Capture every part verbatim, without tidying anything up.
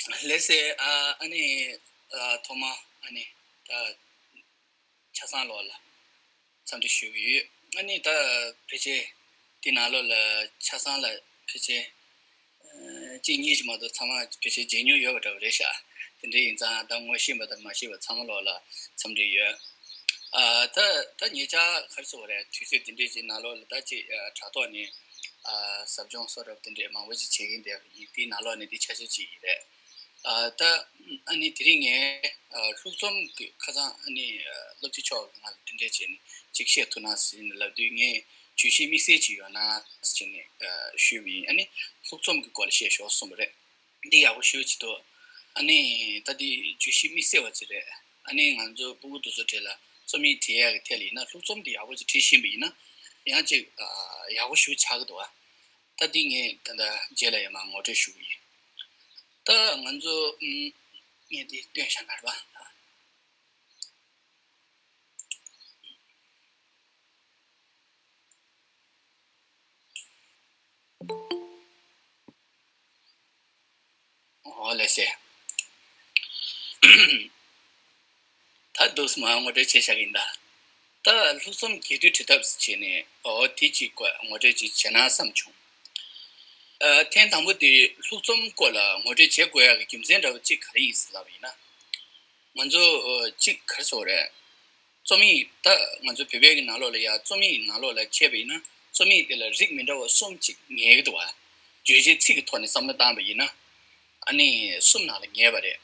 ལགས་སེ། ཨ་ཨ་ནི་ཨ་ཐོག་མ་ཨ་ནི་ད་ཆ་ཚང་ལོགས་ལ་འཚམས་འདྲི་ཞུ་གི་ཡོད། ཨ་ནི་ད་ཕལ་ཆེར་འདི་ནང་ལོགས་ལ་ཆ་ཚང་ལ་ཕལ་ཆེར་ཨ་གཅིག་གཉིས་ཤིག་མ་གཏོགས་ཚང་མ་ཕལ་ཆེར་མཇལ་མྱོང་ཡོད་པ་འདྲ་བོ་རེད་ཤག་དེ་འདྲ་ཡིན་ཙང་ད་ངོ་ཤེས་པ་དང་མ་ཤེས་པ་ཚང་མ་ལོགས་ལ་འཚམས་འདྲི་ཡོད། ཨ་ད་ད་ཉེ་ཆར་ག་རེ་ཟེར་དགོས་རེད། དུས་ཚོད་འདི་འདྲའི་ཅིག་ནང་ལོགས་ལ་ད་ཅིག་ཨ་དྲ་ཐོག་ནས་ཨ་ཟབ་སྦྱོང་སོགས་རབ་དེ་འདྲའི་མང་པོ་ཅིག་བྱེད་ཀྱིན་བསྡད་པ་ཡིན། དེའི་ནང་ལོགས་ནས་འདི་ཆ་ཤས་ཅིག་ཡིན་རེད། ཨ་ད་ཨ་ནི་དེ་རིང་ངས་ཨ་ལྷུག་རྩོམ་གྱི་ཁ་སང་ཨ་ནི་ཨ་སློབ་སྤྱི་མཆོག་གིས་ང་ལ་འདི་འདྲས་བྱས་ནས་ཅིག་བཤད་ཐུབ་ན་ཟེར་ནས་ལབ་དུས། ངས་བརྗོད་གཞི་དམིགས་བསལ་ཅིག་ཡོད་ན་ཟེར་ནས་ཨ་ཞུས་པ་ཡིན། ཨ་ནི་ལྷུག་རྩོམ་གྱི་སྐོར་ལ་བཤད་ཤོག་གསུངས་པ་རེད། འདི་ཡག་པོ་ཞེ་པོ་ཅིག་འདུག་ཨ་ནི་ད་འདི་བརྗོད་གཞི་དམིགས་བསལ་བ་ཅིག་རེད། ཨ་ནི་ང་ཚོ་སྤུ་གུ་དེ་ཚོ་གྲས་ལ་རྩོམ་ཡིག་བྲིས་ཡག་གི་ཐད་ལ་ཡིན་ན་ལྷུག་རྩོམ་འདི་ཡག་པོ་ཅིག་བྲིས་ཤེས་པ་ཡིན་ན་ཡང་ཅིག་ཨ་ཡག་པོ་ཞེ་པོ་ཆགས་ཀྱི་འདུག་ཨ། ད་འདི་ངས་ད་ལྟ་རྗེས་ལ་ཡང་མར་ངོ་སྤྲོད་ཞུ་གི་ཡིན། ད་ང་ཚོ་ཨམ་ངས་འདི་སྟོན་བཞག་ན་རེད་པ། ཨོ་ལགས་སེ། ད་འདུག་སེ་མར་ངོ་སྤྲོད་བྱས་བཞག་གི་ཡིན་ད། ད་ལྷུག་རྩོམ་རྒྱས་བསྡུས་བྲི་ཐབས་བྱས་ནས་ཨོ་དེ་གཅིག་སྐོར་ངོ་སྤྲོད་ཅིག་བྱས་ན་བསམ་བྱུང་། ཨ་ཐེངས་དང་པོ་དེ་ལྷུག་རྩོམ་སྐོར་ལ་ངོ་སྤྲོད་བྱེད་དགོས་ཡག་གི་རྒྱུ་མཚན་འདྲ་བོ་གཅིག་ག་རེ་ཡིན་ཟེར་ལབ་པ་ཡིན་ན། ང་ཚོ་ཨ་གཅིག་ག་རེ་ཟེར་དགོས་རེད། རྩོམ་ཡིག་ད་ང་ཚོ་བོད་པའི་གི་ནང་ལོགས་ལ་ཡ་རྩོམ་ཡིག་ནང་ལོགས་ལ་བྱས་པ་ཡིན་ན་རྩོམ་ཡིག་དེ་ལ་རིགས་མི་འདྲ་བ་གསུམ་ཅིག་ངེས་ཀྱི་འདུག་བ། རྗོད་བྱེད་ཚིག་གི་ཐོག་ནས་བསམ་བློ་བཏང་པ་ཡིན་ན། ཨ་ནི་གསུམ་ནང་ལ་ངེས་པ་རེད།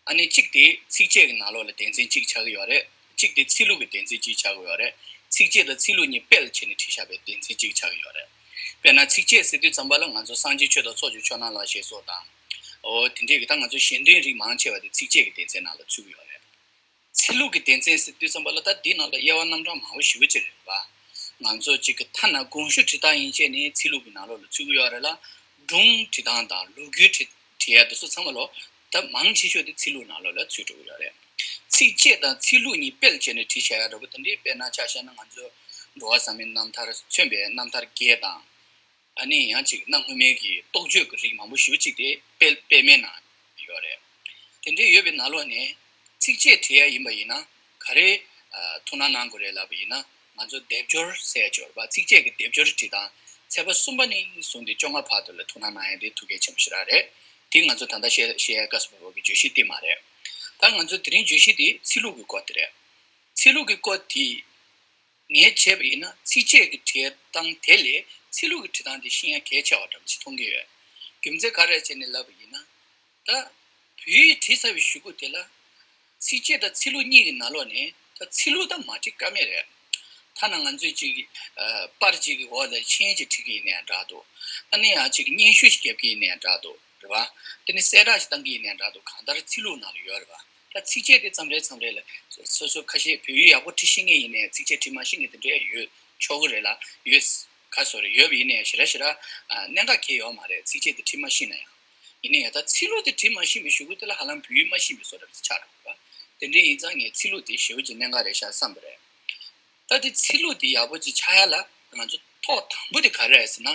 ཨ་ནི་གཅིག་དེ་ཚིགས་བཅད་ཀྱི་ནང་ལོགས་ལ་སྡེ་ཚན་གཅིག་ཆགས་ཀྱི་ཡོད་རེད། གཅིག་དེ་ཚིག་ལྷུག་གི་སྡེ་ཚན་གཅིག་ཆགས་ཀྱི་ཡོད་རེད། ཚིགས་བཅད་དང་ཚིག་ལྷུག་གཉིས་དཔེ་ལ་བྱས་ནས་བྲིས་བཞག་པའི་སྡེ་ཚན་གཅིག་ཆགས་ཀྱི་ཡོད་རེད། དཔེར་ན་ཚིགས་བཅད་ཟེར་དུས་ཙམ་པ་ལ་ང་ཚོ་སངས་རྒྱས་ཆོས་དང་ཚོགས་ཀྱི་ཆོས་སྣང་ལ་ཞེས་སོགས་དང་། འོ་དེ་འདྲས་ཀྱི་ད་ང་ཚོ་ཞེན་འདུན་རིགས་མང་ཆེ་བ་དེ་ཚིགས་བཅད་ཀྱི་སྡེ་ཚན་ནང་ལ་ཚུད་ཀྱི་ཡོད་རེད། ཚིག་ལྷུག་གི་སྡེ་ཚན་ཟེར་དུས་ཙམ་པ་ལ་ད་འདི་ནང་ལ་དབྱེ་བ་རྣམ་གྲངས་མང་པོ་ཞེ་པོ་ཅིག་རེད་པ། ང་ཚོ་གཅིག་གི་ཐ་ན་དགོངས་ཞུ་འབྲི་སྟངས་ཡན་ཆད་ནི་ཚིག་ལྷུག་གི་ནང་ལོགས་ལ་ཚུད་ཀྱི་ཡོད་རེད་ལ། སྒྲུང་འབྲི་སྟངས་དང་ལོ་རྒྱུས་འབྲི་འབྲི་ཡ་དེ་ཚོ་ཚང་མ་ལོ་ད་མང་ཆེ་ཤོས་དེ་ཚིག་ལྷུག་ནང་ལོགས་ལ་ཚུད་འགྲོ་གི་ཡོད་རེད། ཚིགས་བཅད་དང་ཚིག་ལྷུག་གཉིས་དཔེ་ལ་བྱས་ནས་བྲིས་བཞག་ཡ་འདྲ་པོ་དེ་འདྲའི། དཔེར་ན་ཆ་བཞག་ན་ང་ཚོ་འགྲོ་བ་ཟབ་མོའི་རྣམ་ཐར་མཚོན་པའི་རྣམ་ཐར་རྒྱས་དང་། ཨ་ནི་ཡང་ཅིག་གནའ་སྔོན་མའི་གི་རྟོགས་བརྗོད་ཀྱི་རིགས་མང་པོ་ཞེ་པོ་ཅིག་དེ་དཔེ་དཔེ་མེད་ནང་ཡོད་རེད། དེ་འདྲའི་ཡོད་པའི་ནང་ལོགས་ནས་ཚིགས་བཅད་བྲིས་ཡ་ཡིན་པ་ཡིན་ན་ག་རེ་ཨ་ཐུགས་སྣང་གནང་དགོས་རེད་ལབ་པ་ཡིན་ན། ང་ཚོ་སྡེབ་སྦྱོར་ཟེར་ཡ་ཅིག་ཡོད་རེད་པ། ཚིགས་བཅད་ཀྱི་སྡེབ་སྦྱོར་བྲིས་སྟངས་ཚེག་བར་གསུམ་པ་ནས་བཟུང་སྟེ་བཅོ་ལྔ་བར་དུ་ལ་ཐུགས་སྣང་གནང་ཡ་དེ་ཐུགས་གལ་ཆེན་པོ་ཞེ་དྲག་རེད། དེ་ང་ཚོ་ད་ལྟ་བཤད་བཤད་ཡ་སྐབས་སུ་བབས་པའི་བརྗོད་གཞི་དེ་མ་རེད། ད་ང་ཚོ་དེ་རིང་བརྗོད་གཞི་དེ་ཚིག་ལྷུག་གི་སྐོར་དེ་རེད། ཚིག་ལྷུག་གི་སྐོར་དེ་ངས་བྱས་པ་ཡིན་ན་ཚིགས་བཅད་ཀྱི་བྲིས་སྟངས་དེ་ལས་ཚིག་ལྷུག་གི་བྲིས་སྟངས་དེ་ཤེས་ཡ་གལ་ཆེ་བ་འདྲ་པོ་ཅིག་མཐོང་གི་ཡོད། རྒྱུ་མཚན་ག་རེ་བྱས་ནས་ལབ་པ་ཡིན་ན། ད་བོད་ཡིག་བྲིས་ཚར་བའི་གཞུག་གུ་དེ་ལ་ཚིགས་བཅད་དང་ཚིག་ལྷུག་གཉིས་ཀྱི་ནང་ལོགས་ནས་ད་ཚིག་ལྷུག་ད་མ་བྲིས་ཀ་མེད་རེད། ཐ་ན་ང་ཚོས་ཅིག་ཨ་པར་གཅིག་གི་འོག་ལ་མཆན་ཅིག་བྲིས་ཀྱི་ཡིན་ནའང་འདྲ་འདུག་ཨ་ནི་ཡང་ཅིག་སྙན་ཞུ་ཞིག་རྒྱབ་ཀྱི་ཡིན་ནའང་འདྲ་འདུག་རེད་བ། དེ་ནི་གསལ་བསྒྲགས་ཤིག་བཏང་གི་ཡིན་ནའང་འདྲ་འདུག་གང་ལྟར་ཚིག་ལྷུག་ནང་ལ་ཡོད་རེད་བ། ད་ཚིགས་བཅད་དེ་མཚམས་རེ་མཚམས་རེ་ལ་སོ་སོ་ཁ་ཤས་བོད་ཡིག་ཡག་པོ་བྲི་ཤེས་མཁན་ཡིན་ནའི་ཚིགས་བཅད་བྲི་མ་ཤེས་མཁན་དེ་འདྲ་ཡོད་ཆོག་གི་རེད་ལ། ཡོད་ག་སོ་རེད། ཡོད་པ་ཡིན་ནའི་ཞེ་དྲག་ཞེ་དྲག་ཨ་གནད་འགག་གང་ཡང་ཡོད་མ་རེད། ཚིགས་བཅད་དེ་བྲི་མ་ཤེས་ན་ཡང་། ཡིན་ནའི་ད་ཚིག་ལྷུག་དེ་བྲི་མ་ཤེས་པའི་གཞུག་གུ་དེ་ལ་ཧ་ལམ་བོད་ཡིག་མ་ཤེས་པའི་བཟོ་འདྲ་ཅིག་ཆགས་འགྲོ་གི་རེད་བ། དེ་འདྲ་ཡིན་ཙང་ངས་ཚིག་ལྷུག་དེ་ཞེ་པོ་ཅིག་གནད་འགག་རེད་ཤག་བསམ་པ་རེད། ད་དེ་ཚིག་ལྷུག་དེ་ཡག་པོ་ཅིག་ཆགས་ཡ་ལ་ང་ཚོ་ཐོག་དང་པོ་དེ་ག་རེ་རེད་ཟེར་ན།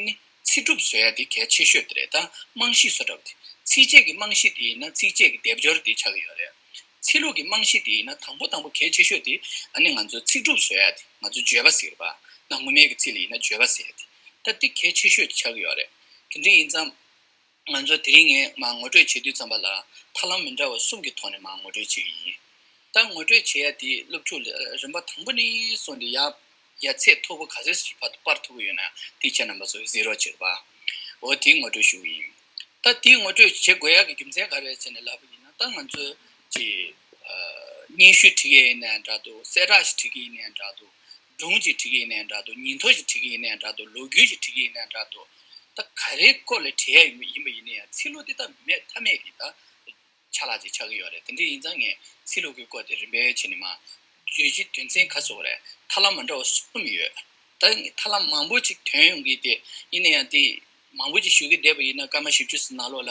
ནི་ཚིག་གྲུབ་བཟོ་ཡ་དེ་གལ་ཆེ་ཤོས་དེ་རེད། ད་རྨང་གཞི་བཟོ་འདྲ་བ་དེ། ཚིགས་བཅད་ཀྱི་རྨང་གཞི་དེ་ཡིན་ན་ཚིགས་བཅད་ཀྱི་སྡེབ་སྦྱོར་དེ་ཆགས་ཀྱི་ཡོད་རེད། ཚིག་ལྷུག་གི་རྨང་གཞི་དེ་ཡིན་ན་དང་པོ་དང་པོ་གལ་ཆེ་ཤོས་དེ་ཨ་ནི་ང་ཚོ་ཚིག་གྲུབ་བཟོ་ཡ་དེ། ང་ཚོ་བརྗོད་པ་ཟེར་བ། གནའ་སྔོན་མའི་གི་ཚིག་ལ་ཡིན་ན་བརྗོད་པ་ཟེར་ཡ་དེ། ད་དེ་གལ་ཆེ་ཤོས་དེ་ཆགས་ཀྱི་ཡོད་རེད། དེ་འདྲ་ཡིན་ཙང་། ང་ཚོ་དེ་རིང་ངས་མར་ངོ་སྤྲོད་བྱེད་དུས་ཙམ་པ་ལ་ཐབས་ལམ་མི་འདྲ་བ་གསུམ་གྱི་ཐོག་ནས་མར་ངོ་སྤྲོད་བྱེད་ཀྱི་ཡིན། ད་ངོ་སྤྲོད་བྱེད་ཡ་དེ་སློབ་ཕྲུག་ལ་རིམ་པ་དང་པོ་ནས་བཟུང་སྟེ་ཡར་ཡར་ཚད་མཐོ་པོ་ག་ཚོད་ཅིག་བར་དུ་སྤར་ཐུབ་ཀྱི་ཡོད་ན་དེ་ཁྱེད་རྣམ་པ་ཚོ་གཟིགས་རོགས་བྱེད་པ། འོ་དེ་ངོ་སྤྲོད་ཞུ་གི་ཡིན། ད་དེ་ངོ་སྤྲོད་བྱེད་དགོས་ཡ་གི་རྒྱུ་མཚན་ག་རེ་རེད་ཟེར་ནས་ལབ་པ་ཡིན་ན། ད་ང་ཚོ་ཅིག་ཨ་སྙན་ཞུ་བྲིས་ཀྱི་ཡིན་ནའི་འདྲ་འདུག་གསལ་བསྒྲགས་ཤིག་བྲིས་ཀྱི་ཡིན་ནའི་འདྲ་འདུག་སྒྲུང་ཅིག་བྲིས་ཀྱི་ཡིན་ནའི་འདྲ་འདུག་ཉིན་ཐོ་ཞིག་བྲིས་ཀྱི་ཡིན་ནའི་འདྲ་འདུག་ལོ་རྒྱུས་ཤིག་བྲིས་ཀྱི་ཡིན་ནའི་འདྲ་འདུག་ད་ག་རེའི་སྐོར་ལ་བྲིས་ཡ་ཡིན་པ་ཡིན་པ་ཡིན་ན་ཡང་ཚིག་ལྷུག་དེ་ད་མེད་ཐབས་མེད་ཀྱི་ད་ཆ་ལག་ཅིག་ཆགས་ཀྱི་ཡོད་རེད། དེ་འདྲ་ཡིན་ཙང་ངས་ཚིག་ལྷུག་གི་སྐོར་དེ་རིམ་པས་བྱས་ནས་མར་བརྗོད་གཞི་དོན་ཚན་ག་ཚོད་རེད། ཐབས་ལམ་མི་འདྲ་བ་གསུམ་ཡོད། ད་ཐབས་ལམ་མང་པོ་ཅིག་ཐོན་ཡོང་གི་དེ། ཡིན་ན་ཡང་དེ་མང་པོ་ཅིག་ཞུ་གི་བསྡད་པ་ཡིན་ན་སྐར་མ་བཞི་བཅུ་ཙམ་ནང་ལོགས་ལ་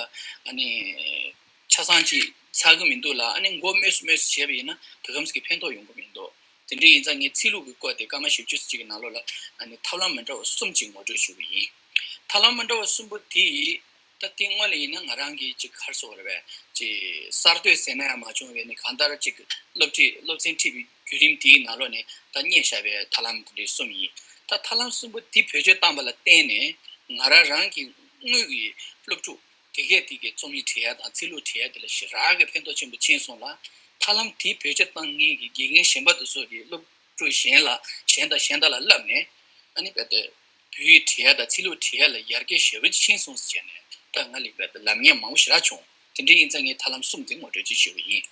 ཨ་ནི་ཆ་ཚང་ཅིག་ཚར་གི་མི་འདུག་ལ། ཨ་ནི་མགོ་སྨོས་སུ་སྨོས་སུ་བྱས་པ་ཡིན་ན་དེ་གམ་ཞིག་གི་ཕན་ཐོགས་ཡོང་གི་མི་འདུག་དེ་འདྲ་ཡིན་ཙང་ངས་ཚིག་ལྷུག་གི་སྐོར་དེ་སྐར་མ་བཞི་བཅུ་ཙམ་ཅིག་གི་ནང་ལོགས་ལ་ཨ་ནི་ཐབས་ལམ་མི་འདྲ་བ་གསུམ་ཅིག་ངོ་སྤྲོད་ཞུ་གི་ཡིན། ཐབས་ལམ་མི་འདྲ་བ་གསུམ་པོ་དེ་ ད་དེ་སྔོན་ལ་ཡིན་ན་ང་རང་གིས་ཅིག་ག་རེ་ཟེར་དགོས་རེད་པས། ཅིག་གསར་གཏོད་ཟེར་ན་ཡང་མ་བྱུང་བས་ནི། གང་ལྟར་ཅིག་སློབ་ཁྲིད་སློབ་ཚན་ཁྲིད་པའི་བརྒྱུད་རིམ་དེའི་ནང་ལོགས་ནས་ད་རྙེད་བཞག་པའི་ཐབས་ལམ་དེ་འདྲའི་གསུམ་ཡིན། ད་ཐབས་ལམ་གསུམ་པོ་དེ་བེད་སྤྱོད་བཏང་པ་ལ་བརྟེན་ནས་ང་རང་རང་གི་དངོས་ཀྱི་སློབ་ཕྲུག་དེ་གས་དེ་གའི་རྩོམ་ཡིག་བྲིས་ཡ་དང་ཚིག་ལྷུག་བྲིས་ཡ་དེ་ལ་ཞེ་དྲག་གི་ཕན་ཐོགས་ཆེན་པོ་ཕྱིན་སོང་ལ། ཐབས་ལམ་དེ་བེད་སྤྱོད་བཏང་མཁན་གྱི་དགེ་རྒན་གཞན་པ་དེ་ཚོ་གིས་སློབ་ཕྲུག་གཞན་ལ་གཞན་དང་གཞན་དག་ལ་བསླབས་ནས། ཨ་ནི་རྦད་དེ་བོད་ཡིག་བྲིས་ཡ་དང་ཚིག་ལྷུག་བྲིས་ཡ་ལ་ཡར་རྒྱས་ཞེ་པོ་ཅིག་ཕྱིན་སོང་ཟེར་བྱས་ནས་ད་ང་ལ་རྦད་དེ་ལབ་མཁན་མང་པོ་ཞེ་དྲག་བྱུང་། དེ་འདྲ་ཡིན་ཙང་ངས་ཐབས་ལམ་གསུམ་དེ་ངོ་སྤྲོད་ཅིག་ཞུ་གི་ཡིན།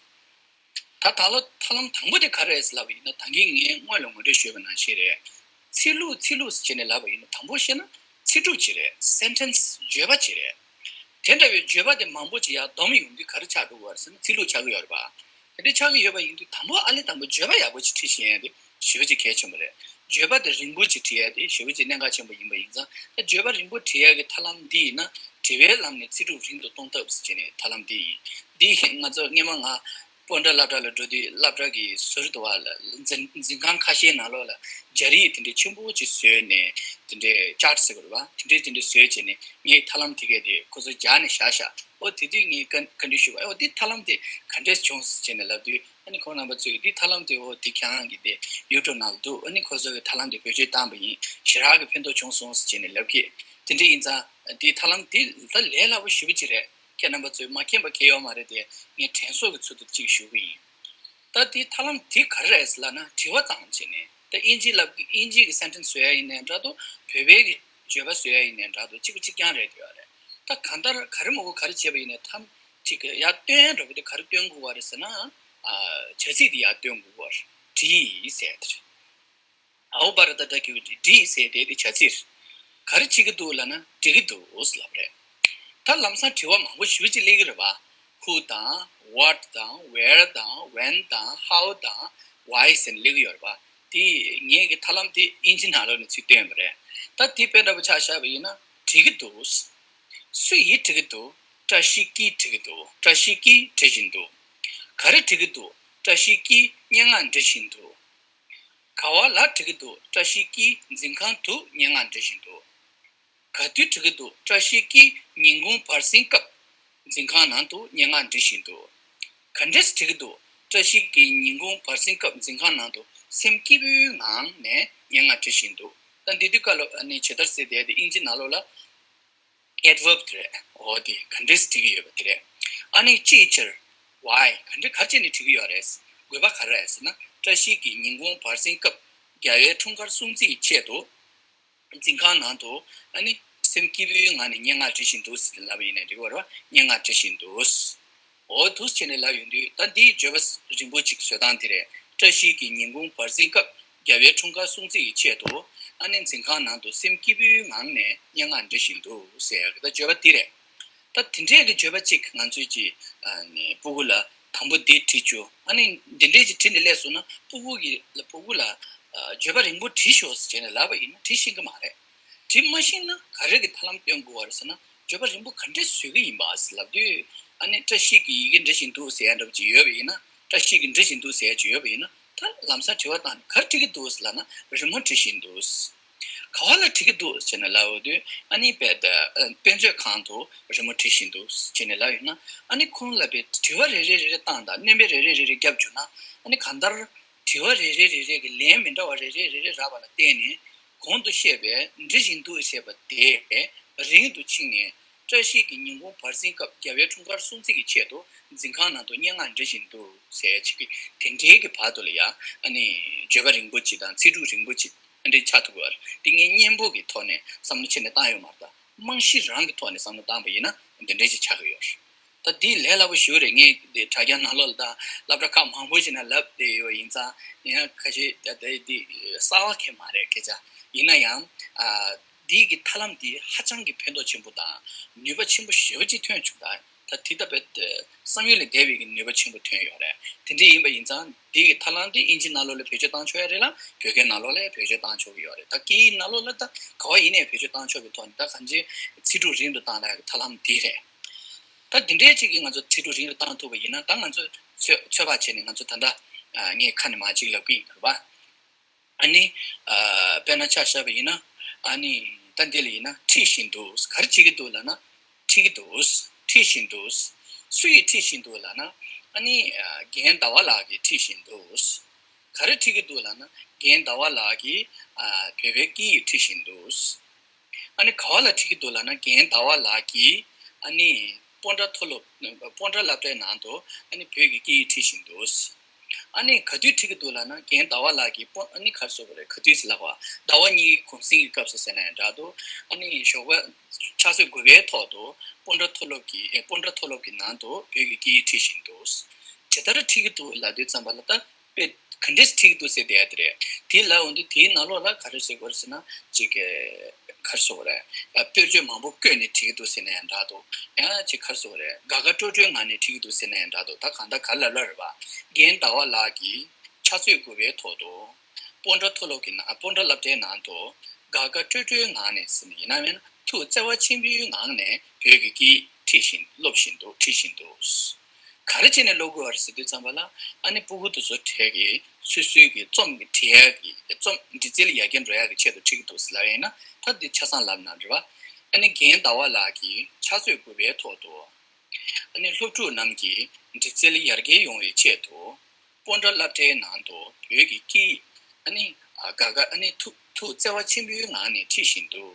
ད་ད་ལོ་ཐབས་ལམ་དང་པོ་དེ་ག་རེ་རེད་ཟེར་ལབ་པ་ཡིན་ན། ད་གིན་ངས་སྔོན་ལ་ངོ་སྤྲོད་ཞུས་པ་ནང་བཞིན་རེད། ཚིག་ལྷུག་ཚིག་ལྷུག་ཟེར་བྱས་ནས་ལབ་པ་ཡིན་ན། དང་པོ་བཤད་ན་ཚིག་གྲུབ་ཅིག་རེད། སེན་ཊེན་སི་བརྗོད་པ་ཅིག་རེད། དེ་འདྲ་བའི་བརྗོད་པ་དེ་མང་པོ་ཅིག་ཡར་བསྡོམས་ཡོང་དུས་ག་རེ་ཆགས་འགྲོ་གི་ཡོད་རེད་ཟེར་ན་ཚིག་ལྷུག་ཆགས་ཀྱི་ཡོད་རེད་པ། དེ་འདྲ་ཆགས་ཀྱི་ཡོད་པ་ཡིན་དུས་དང་པོ་ཨ་ལས་དང་པོ་བརྗོད་པ་ཡག་པོ་ཅིག་བྲིས་ཤེས་ཡ་དེ་ཞེ་པོ་ཅིག་གལ་ཆེན་པོ་རེད། བརྗོད་པ་དེ་རིང་པོ་ཅིག་བྲིས་ཡ་དེ་ཞེ་པོ་ཅིག་གནད་འགག་ཆེན་པོ་ཡིན་པ་ཡིན་ཙང་། ད་བརྗོད་པ་རིང་པོ་བྲིས་ཡ་གི་ཐབས་ལམ་འདི་ཡིན་ན། བྲིས་པའི་ལམ་ནས་ཚིག་གྲུབ་རིང་དུ་གཏོང་ཐབས་ཟེར་བྱས་ནས་ཐབས་ལམ་འདི་ཡིན། འདི་ང་ཚོ་སྔོན་མ་ང་སྤོན་ཊ་སློབ་གྲྭ་ལ་འགྲོ་དུས་སློབ་གྲྭ་གི་ཟུར་དུ་བ་ལ་འཛིན་འཛིན་ཁང་ཁ་ཤས་ནང་ལོགས་ལ་སྦྱར་ཡིག་དེ་འདྲའི་ཆེན་པོ་ཅིག་བཟོས་ནས། དེ་འདྲའི་ཅཱར་ཊི་ཟེར་དགོས་རེད་པ། དེ་འདྲའི་དེ་འདྲའི་བཟོས་བྱས་ནས་ངས་ཐབས་ལམ་དེ་གས་དེ་ཁོ་ཚོ་སྦྱར་ནས་བཞག་བཞག་འོ་དེ་དུས་ངས་བཀའ་བཀའ་འདྲི་ཞུས་པ། འོ་འདི་ཐབས་ལམ་དེ་ག་འདྲས་བྱུང་ཟེར་བྱས་ནས་ལབ་དུས། ཨ་ནི་ཁོང་རྣམ་པ་ཚོས་འདི་ཐབས་ལམ་དེ་འོ་དེ་ཁྱེད་རང་གི་དེ་ཡུ་ཊུབ་ནང་ལ་འདུག་ཨ་ནི་ཁོ་ཚོ་གི་ཐབས་ལམ་དེ་བེད་སྤྱོད་བཏང་པ་ཡིན། ཞེ་དྲག་གི་ཕན་ཐོགས་བྱུང་སོང་ཟེར་བྱས་ནས་ལབ་ཀྱི། དེ་འདྲ་ཡིན་ཙང་འདི་ཐབས་ལམ་དེ་ད་ལས་སླ་པོ་ཞེ་པོ་ཅིག་རེད། ཁྱེད་རྣམ་པ་ཚོས་མ་མཁྱེན་པ་གང་ཡང་ཡོད་མ་རེད་དེ། ངས་དྲན་གསོ་གི་ཚུལ་དུ་ཅིག་ཞུ་གི་ཡིན། ད་དེའི་ཐབས་ལམ་དེ་ག་རེ་རེད་ཟེར་ལབ་ན། དྲི་བ་བཏང་བྱས་ནས། ད་དབྱིན་ཇི་ལབ་དབྱིན་ཇི་གི་སེན་ཊེན་སི་བཟོ་ཡ་ཡིན་ནའི་འདྲ་འདུག་བོད་པའི་གི་བརྗོད་པ་བཟོ་ཡ་ཡིན་ནའི་འདྲ་འདུག་གཅིག་པ་གཅིག་རྐྱང་རེད་འདོད་ཡ་རེད། ད་གང་ལྟར་ག་རེ་མང་པོ་ག་རེ་བྱས་པ་ཡིན་ནའི་ཐབས་ཅིག་ཡར་སྟོན་འགྲོ་གི་དེ་ག་རེ་སྟོན་དགོས་པ་རེད་ཟེར་ན། ཨ། བྱ་ཚིག་དེ་ཡར་སྟོན་དགོས་པ་རེད། བྲིས་ཟེར་དེ་རེད། ཨའོ་བྷ་ར་ཏ་ཏྲ་གི་བྲིས་ཟེར་དེ་དེ་བྱ་ཚིག་རེད། ག་རེ་བྱེད་ཀྱི་འདུག་ལབ་ན་འབྲི་གི་འདུག་ལབ་རེད། ད་ལམ་སང་དྲི་བ་མང་པོ་ཞེ་པོ་ཅིག་སླེབས་ཀྱི་རེད་པ། Who དང་། What དང་། Where དང་། When དང་། How དང་། Why ཟེར་ནས་སླེབས་ཀྱི་ཡོད་རེད་པ། དེ་ངས་ཀྱི་ཐབས་ལམ་དེ་དབྱིན་ཇི་ནང་ལོགས་ནས་ཚུར་བཏོན་པ་རེད། ད་དེ་དཔེ་འདྲ་པོ་ཆ་བཞག་པ་ཡིན་ན། འབྲི་གི་འདུག་སུ་ཡིས་འབྲི་གི་འདུག་བཀྲ་ཤིས་ཀྱིས་འབྲི་གི་འདུག་བཀྲ་ཤིས་ཀྱིས་འབྲི་བཞིན་འདུག་ག་རེ་འབྲི་གི་འདུག་བཀྲ་ཤིས་ཀྱིས་སྙན་ངག་འབྲི་བཞིན་འདུག་ག་བ་ལ་འབྲི་གི་འདུག་བཀྲ་ཤིས་ཀྱིས་འཛིན་ཁང་དུ་སྙན་ངག་འབྲི་བཞིན་འདུག་ག་དུས་འབྲི་གི་འདུག་བཀྲ་ཤིས་ཀྱིས་ཉིན་གུང་བར་གསེང་སྐབས་འཛིན་ཁང་ནང་དུ་སྙན་ངག་འབྲི་བཞིན་འདུག་ག་འདྲས་འབྲི་གི་འདུག་བཀྲ་ཤིས་ཀྱིས་ཉིན་གུང་བར་གསེང་སྐབས་འཛིན་ཁང་ནང་དུ་སེམས་སྐྱིད་པོའི་ངང་ནས་སྙན་ངག་འབྲི་བཞིན་འདུག་ད་འདི་དུས་སྐབས་ལ་ཨ་ནི་ཇི་ལྟར་ཟེར་བསྡད་དེ་དབྱིན་ཇི་ནང་ལོགས་ལ་ཨེཌ་ཝརབ་དེ་རེད། འོ་དེ་ག་འདྲས་འབྲི་གི་ཡོད་པ་དེ་རེད། ཨ་ནི་ཅིའི་ཕྱིར། Why ག་འདྲས་ག་རེ་བྱས་ནས་འབྲི་གི་ཡོད་རེད། དགོས་པ་ག་རེ་རེད་ཟེར་ན། བཀྲ་ཤིས་ཀྱིས་ཉིན་གུང་བར་གསེང་སྐབས་རྒྱལ་བའི་འཁྲུངས་སྐར་སྲུང་བརྩིའི་ཆེད་དུ་འཛིན་ཁང་ནང་དུ་ཨ་ནི་སེམས་སྐྱིད་པོའི་ངང་ནས་སྙན་ངག་འབྲི་བཞིན་འདུག་ཟེར་ནས་ལབ་པ་ཡིན་ན་འགྲིག་གི་རེད་པ། སྙན་ངག་འབྲི་བཞིན་འདུག་འོ་འདུག་སེ་བྱས་ནས་ལབ་ཡོང་དུས། ད་འདིའི་བརྗོད་པ་རིང་པོ་ཅིག་བཟོ་སྟངས་དེ་རེད། བཀྲ་ཤིས་ཀྱིས་ཉིན་གུང་བར་གསེང་སྐབས་རྒྱལ་བའི་འཁྲུངས་སྐར་སྲུང་བརྩི་ཡི་ཆེད་དུ་ཨ་ནི་འཛིན་ཁང་ནང་དུ་སེམས་སྐྱིད་པོའི་ངང་ནས་སྙན་ངག་འབྲི་བཞིན་འདུག་ཟེར་ཡག་གི་ད་བརྗོད་པ་འདི་རེད། ད་དེ་འདྲའི་གི་བརྗོད་པ་གཅིག་ང་ཚོས་ཀྱི་ཨ་ནི་སྤུ་གུ་ལ་དང་པོ་འདི་བྲིས་བཅུག་ཨ་ནི་འདི་འདྲའི་ཅིག་བྲིས་ནས་སླེབས་སོང་ན། སྤུ་གུ་གི་ལ་སྤུ་གུ་ལ་ཨ་བརྗོད་པ་རིང་པོ་བྲིས་ཤོག་ཟེར་བྱས་ནས་ལབ་པ་ཡིན་ན་བྲིས་ཤེས་ཀྱི་མ་རེད། བྲིས་མ་ཤེས་ན་ག་རེ་གི་ཐབས་ལམ་སྟོན་དགོས་པ་རེད་ཟེར་ན། བརྗོད་པ་རིང་པོ་ག་འདྲས་བཟོ་གི་ཡིན་པ་ཟེར་ལབ་དུས། ཨ་ནི་བཀྲ་ཤིས་ཀྱིས་ཡི་གེ་འབྲི་བཞིན་འདུག་ཟེར་ཡ་འདྲ་པོ་ཅིག་ཡོད་པ་ཡིན་ན། བཀྲ་ཤིས་ཀྱིས་འབྲི་བཞིན་འདུག་ཟེར་ཡ་ཅིག་ཡོད་པ་ཡིན་ན། ད་ལམ་སང་དྲི་བ་བཏང་ནས་ག་རེ་འབྲི་གི་འདུག་ཟེར་ལབ་ན། རི་མོ་འབྲི་བཞིན་འདུག་ག་བ་ལ་འབྲི་གི་འདུག་ཟེར་ནས་ལབ་ཡོང་དུས། ཨ་ནི་དཔེ་ད་དཔེ་མཛོད་ཁང་དུ་རི་མོ་འབྲི་བཞིན་འདུག་ཟེར་ནས་ལབ་ཡོང་ན། ཨ་ནི་ཁོང་ལ་དཔེ་དྲི་བ་རེ་རེ་རེ་རེ་བཏང་དང་། སྣོན་པ་རེ་རེ་རེ་རེ་བརྒྱབ་བཅུག་ན། ཨ་ནི་གང་ལྟར་དྲི་བ་རེ་རེ་རེ་རེ་གི་ལན་མི་འདྲ་བ་རེ་རེ་རེ་རེ་རག་པ་ལ་བརྟེན་ནས། གོང་དུ་བཤད་པའི་འབྲི་བཞིན་འདུག་ཞེས་པ་དེ་རིང་དུ་ཕྱིན་ནས། བཀྲ་ཤིས་ཀྱིས་ཉིན་གུང་བར་གསེང་སྐབས་རྒྱལ་བའི་འཁྲུངས་སྐར་སྲུང་བརྩི་གི་ཆེད་དུ་འཛིན་ཁང་ནང་དུ་སྙན་ངག་འབྲི་བཞིན་འདུག་ཟེར་ཅིག་གི་དེ་འདྲའི་གི་བར་དུ་ལ་ཡ། ཨ་ནི་བརྗོད་པ་རིང་པོ་ཅིག་དང་ཚིག་གྲུབ་རིང་པོ་ཅིག་ཨ་འདྲའི་ཆགས་ཐུབ་ཀྱི་ཡོད་རེད། དེ་ངས་སྙན་པོ་གི་ཐོག་ནས་བསམ་བློ་ཁྱེར་ནས་བཏང་ཡོད་མ་རེད། ད་རྨང་གཞི་རང་གི་ཐོག་ནས་བསམ་བློ་བཏང་པ་ཡིན་ན་འདི་འདྲའི་ཅིག་ཆགས་ཀྱི་ཡོད་རེད། ད་འདི་ལས་སླ་པོ་ཞེ་པོ་རེད། ངས་འདི་དྲ་རྒྱ་ནང་ལོགས་ལ་ད་སློབ་གྲྭ་ཁག་མང་པོ་ཞིག་ནང་བསླབས་བསྡད་ཡོད་པ་ཡིན་ཙང་། ཡིན་ཡང་ཁ་ཤས་ད་ལྟ་འདི་གསར་པ་གང་ཡང་མ་རེད། སྐད་ཆ་ཡིན་ན་ཡང་། ཨ། འདི་གི་ཐབས་ལམ་འདི་ཧ་ཅང་གི་ཕན་ཐོགས་ཆེན་པོ་དང་ནུས་པ་ཆེན་པོ་ཞེ་པོ་ཅིག་ཐོན་བྱུང་། ད་ད་དེ་ལྟ་བུའི་བསམ་ཡུལ་ལས་འདས་པའི་གི་ནུས་པ་ཆེན་པོ་ཐོན་ཡོད་རེད། དེ་འདྲ་ཡིན་པ་ཡིན་ཙང་། འདི་གི་ཐབས་ལམ་འདི་དབྱིན་ཇི་ནང་ལོགས་ལ་བེད་སྤྱོད་བཏང་ཆོག་ཡ་རེད་ལ། བོད་སྐད་ནང་ལོགས་ལ་བེད་སྤྱོད་བཏང་ཆོག་གི་ཡོད་རེད། ད་སྐད་ཡིག་ནང་ལོགས་ལ་ད་ག་བ་ཡིན་ནའི་བེད་སྤྱོད་བཏང་ཆོག་གི་ཐོག་ནས། ད་གང་ཅི་ཚིག་གྲུབ་རིང་དུ་བཏང་ཡ་གི་ཐབས་ལམ་འདི་རེད། ད་འདི་འདྲའི་ཅིག་གིས་ང་ཚོ་ཚིག་གྲུབ་རིང་དུ་བཏང་ཐུབ་པ་ཡིན་ན། ད་ང་ཚོ་ཚོད་ཚོད་དཔག་བྱས་ནས་ང་ཚོ་ད་ལྟ་ངས་ཁ་ནས་མར་ཅིག་ལབ་ཀྱི་ཡིན། རེད་པ། ཨ་ནི། ཨ། དཔེར་ན་ཆ་བཞག་པ་ཡིན་ན། ཨ་ནི། ད་འདི་ལ་ཡིན་ན་ཁྲིད་བཞིན་འདུག་ག་རེ་བྱེད་ཀྱི་འདུག་ལབ་ན། ཁྲིད་ཀྱི་འདུག་ཁྲིད་བཞིན་འདུག་སུ་ཡིས་ཁྲིད་བཞིན་འདུག་ལབ་ན། ཨ་ནི་རྒན་ཟླ་བ་ལགས་ཀྱིས་ཁྲིད་བཞིན་འདུག་ག་རེ་ཁྲིད་ཀྱི་འདུག་ལབ་ན། རྒན་ཟླ་བ་ལགས་ཀྱིས་བོད་པའི་སྐད་ཡིག་ཁྲིད་བཞིན་འདུག་ཨ་ནི་ག་བ་ལ་ཁྲིད་ཀྱི་འདུག་ལབ་ན། རྒན་ཟླ་བ་ལགས་ཀྱིས་ཨ་ནི་སྤོན་ཊ་མཐོ་སློབ། སྤོན་ཊ་སློབ་གྲྭའི་ནང་དུ་ཨ་ནི་བོད་ཀྱི་སྐད་ཡིག་ཁྲིད་བཞིན་འདུག་ཨ་ནི་ག་དུས་ཁྲིད་ཀྱི་འདུག་ལབ་ན། རྒན་ཟླ་བ་ལགས་ཀྱིས་སྤོ་ཨ་ནི་ག་རེ་ཟེར་དགོས་རེད། ག་དུས་ཟེར་ལབ་པ། ཟླ་བ་གཉིས་ཀྱི་གུང་གསེང་གི་སྐབས་སུ་ཟེར་ན་ཡང་འདྲ་འདུག་ཨ་ནི་ཞོགས་པ་ཕྱག་ཚོད་དགུ་པའི་ཐོག་ཏུ་སྤོན་ཊ་མཐོ་སློབ་ཀྱི་ཨེ་སྤོན་ཊ་མཐོ་སློབ་ཀྱི་ནང་དུ་བོད་ཀྱི་སྐད་ཡིག་ཁྲིད་བཞིན་འདུག་ཇི་ལྟར་ཁྲིད་ཀྱི་འདུག་ལབ་དུས་ཙམ་པ་ལ། ད་དཔེ་ག་འདྲས་ཁྲིད་ཀྱི་འདུག་ཟེར་བསྡད་ཡ་དེ་རེད། དེ་ལབ་འོང་དུས་དེའི་ནང་ལོགས་ལ་ག་རེ་ཟེར་དགོས་རེད་ཟེར་ན། ཅིག་ག་རེ་ཟེར་དགོས་རེད། དཔེར་བརྗོད་མང་པོ་བཀོད་ནས་ཁྲིད་ཀྱི་འདུག་ཟེར་ན་ཡང་འདྲ་འདུག་ཡང་ཅིག་ག་རེ་ཟེར་དགོས་རེད། དགའ་དགའ་སྤྲོ་སྤྲོའི་ངང་ནས་ཁྲིད་ཀྱི་འདུག་ཟེར་ན་ཡང་འདྲ་འདུག་ད་གང་ལྟར་ག་ལབ་ལབ་རེད་པ། རྒན་ཟླ་བ་ལགས་ཀྱིས་ཕྱག་ཚོད་དགུ་པའི་ཐོག་ཏུ་སྤོན་ཊ་མཐོ་སློབ་ཀྱི་ནང་། སྤོན་ཊ་སློབ་གྲྭའི་ནང་དུ་དགའ་དགའ་སྤྲོ་སྤྲོའི་ངང་ནས་ཟེར་ན། ཡིན་ན་མིན་ན་ཐུགས་བརྩེ་བ་ཆེན་པོའི་ངང་ནས་བོད་ཀྱི་སྐད་ཡིག་ཁྲིད་བཞིན། སློབ་བཞིན་འདུག་ཁྲིད་བཞིན་འདུག་ག་རེ་བྱས་ནས་སློབ་དགོས་པ་རེད་ཟེར་དུས་ཙམ་པ་ལ། ཨ་ནི་སྤུ་གུ་དེ་ཚོ་གྲས་ཀྱིས་སོ་སོའི་གི་རྩོམ་གྱི་བྲིས་ཡག་གི་རྩོམ་འབྲི་རྩལ་ཡར་རྒྱས་འགྲོ་ཡག་གི་ཆེད་དུ་ཁྲིད་ཀྱི་འདུག་ཟེར་ལབ་ཡིན་ན། ད་འདི་ཆ་ཚང་ལབ་ན་རེད་པ། ཨ་ནི་རྒན་ཟླ་བ་ལགས་ཀྱིས་ཕྱག་ཚོད་དགུ་པའི་ཐོག་ཏུ། ཨ་ནི་སློབ་ཕྲུག་རྣམས་ཀྱི་འབྲི་རྩལ་ཡར་རྒྱས་ཡོང་བའི་ཆེད་དུ། སྤོན་ཊ་སློབ་གྲྭའི་ནང་དུ་བོད་ཀྱི་སྐད་ཡིག་ཨ་ནི་ཨ་དགའ་དགའ། ཨ་ནི་ཐུགས་ཐུགས་བརྩེ་བ་ཆེན་པོའི་ངང་ནས་ཁྲིད་བཞིན་འདུག་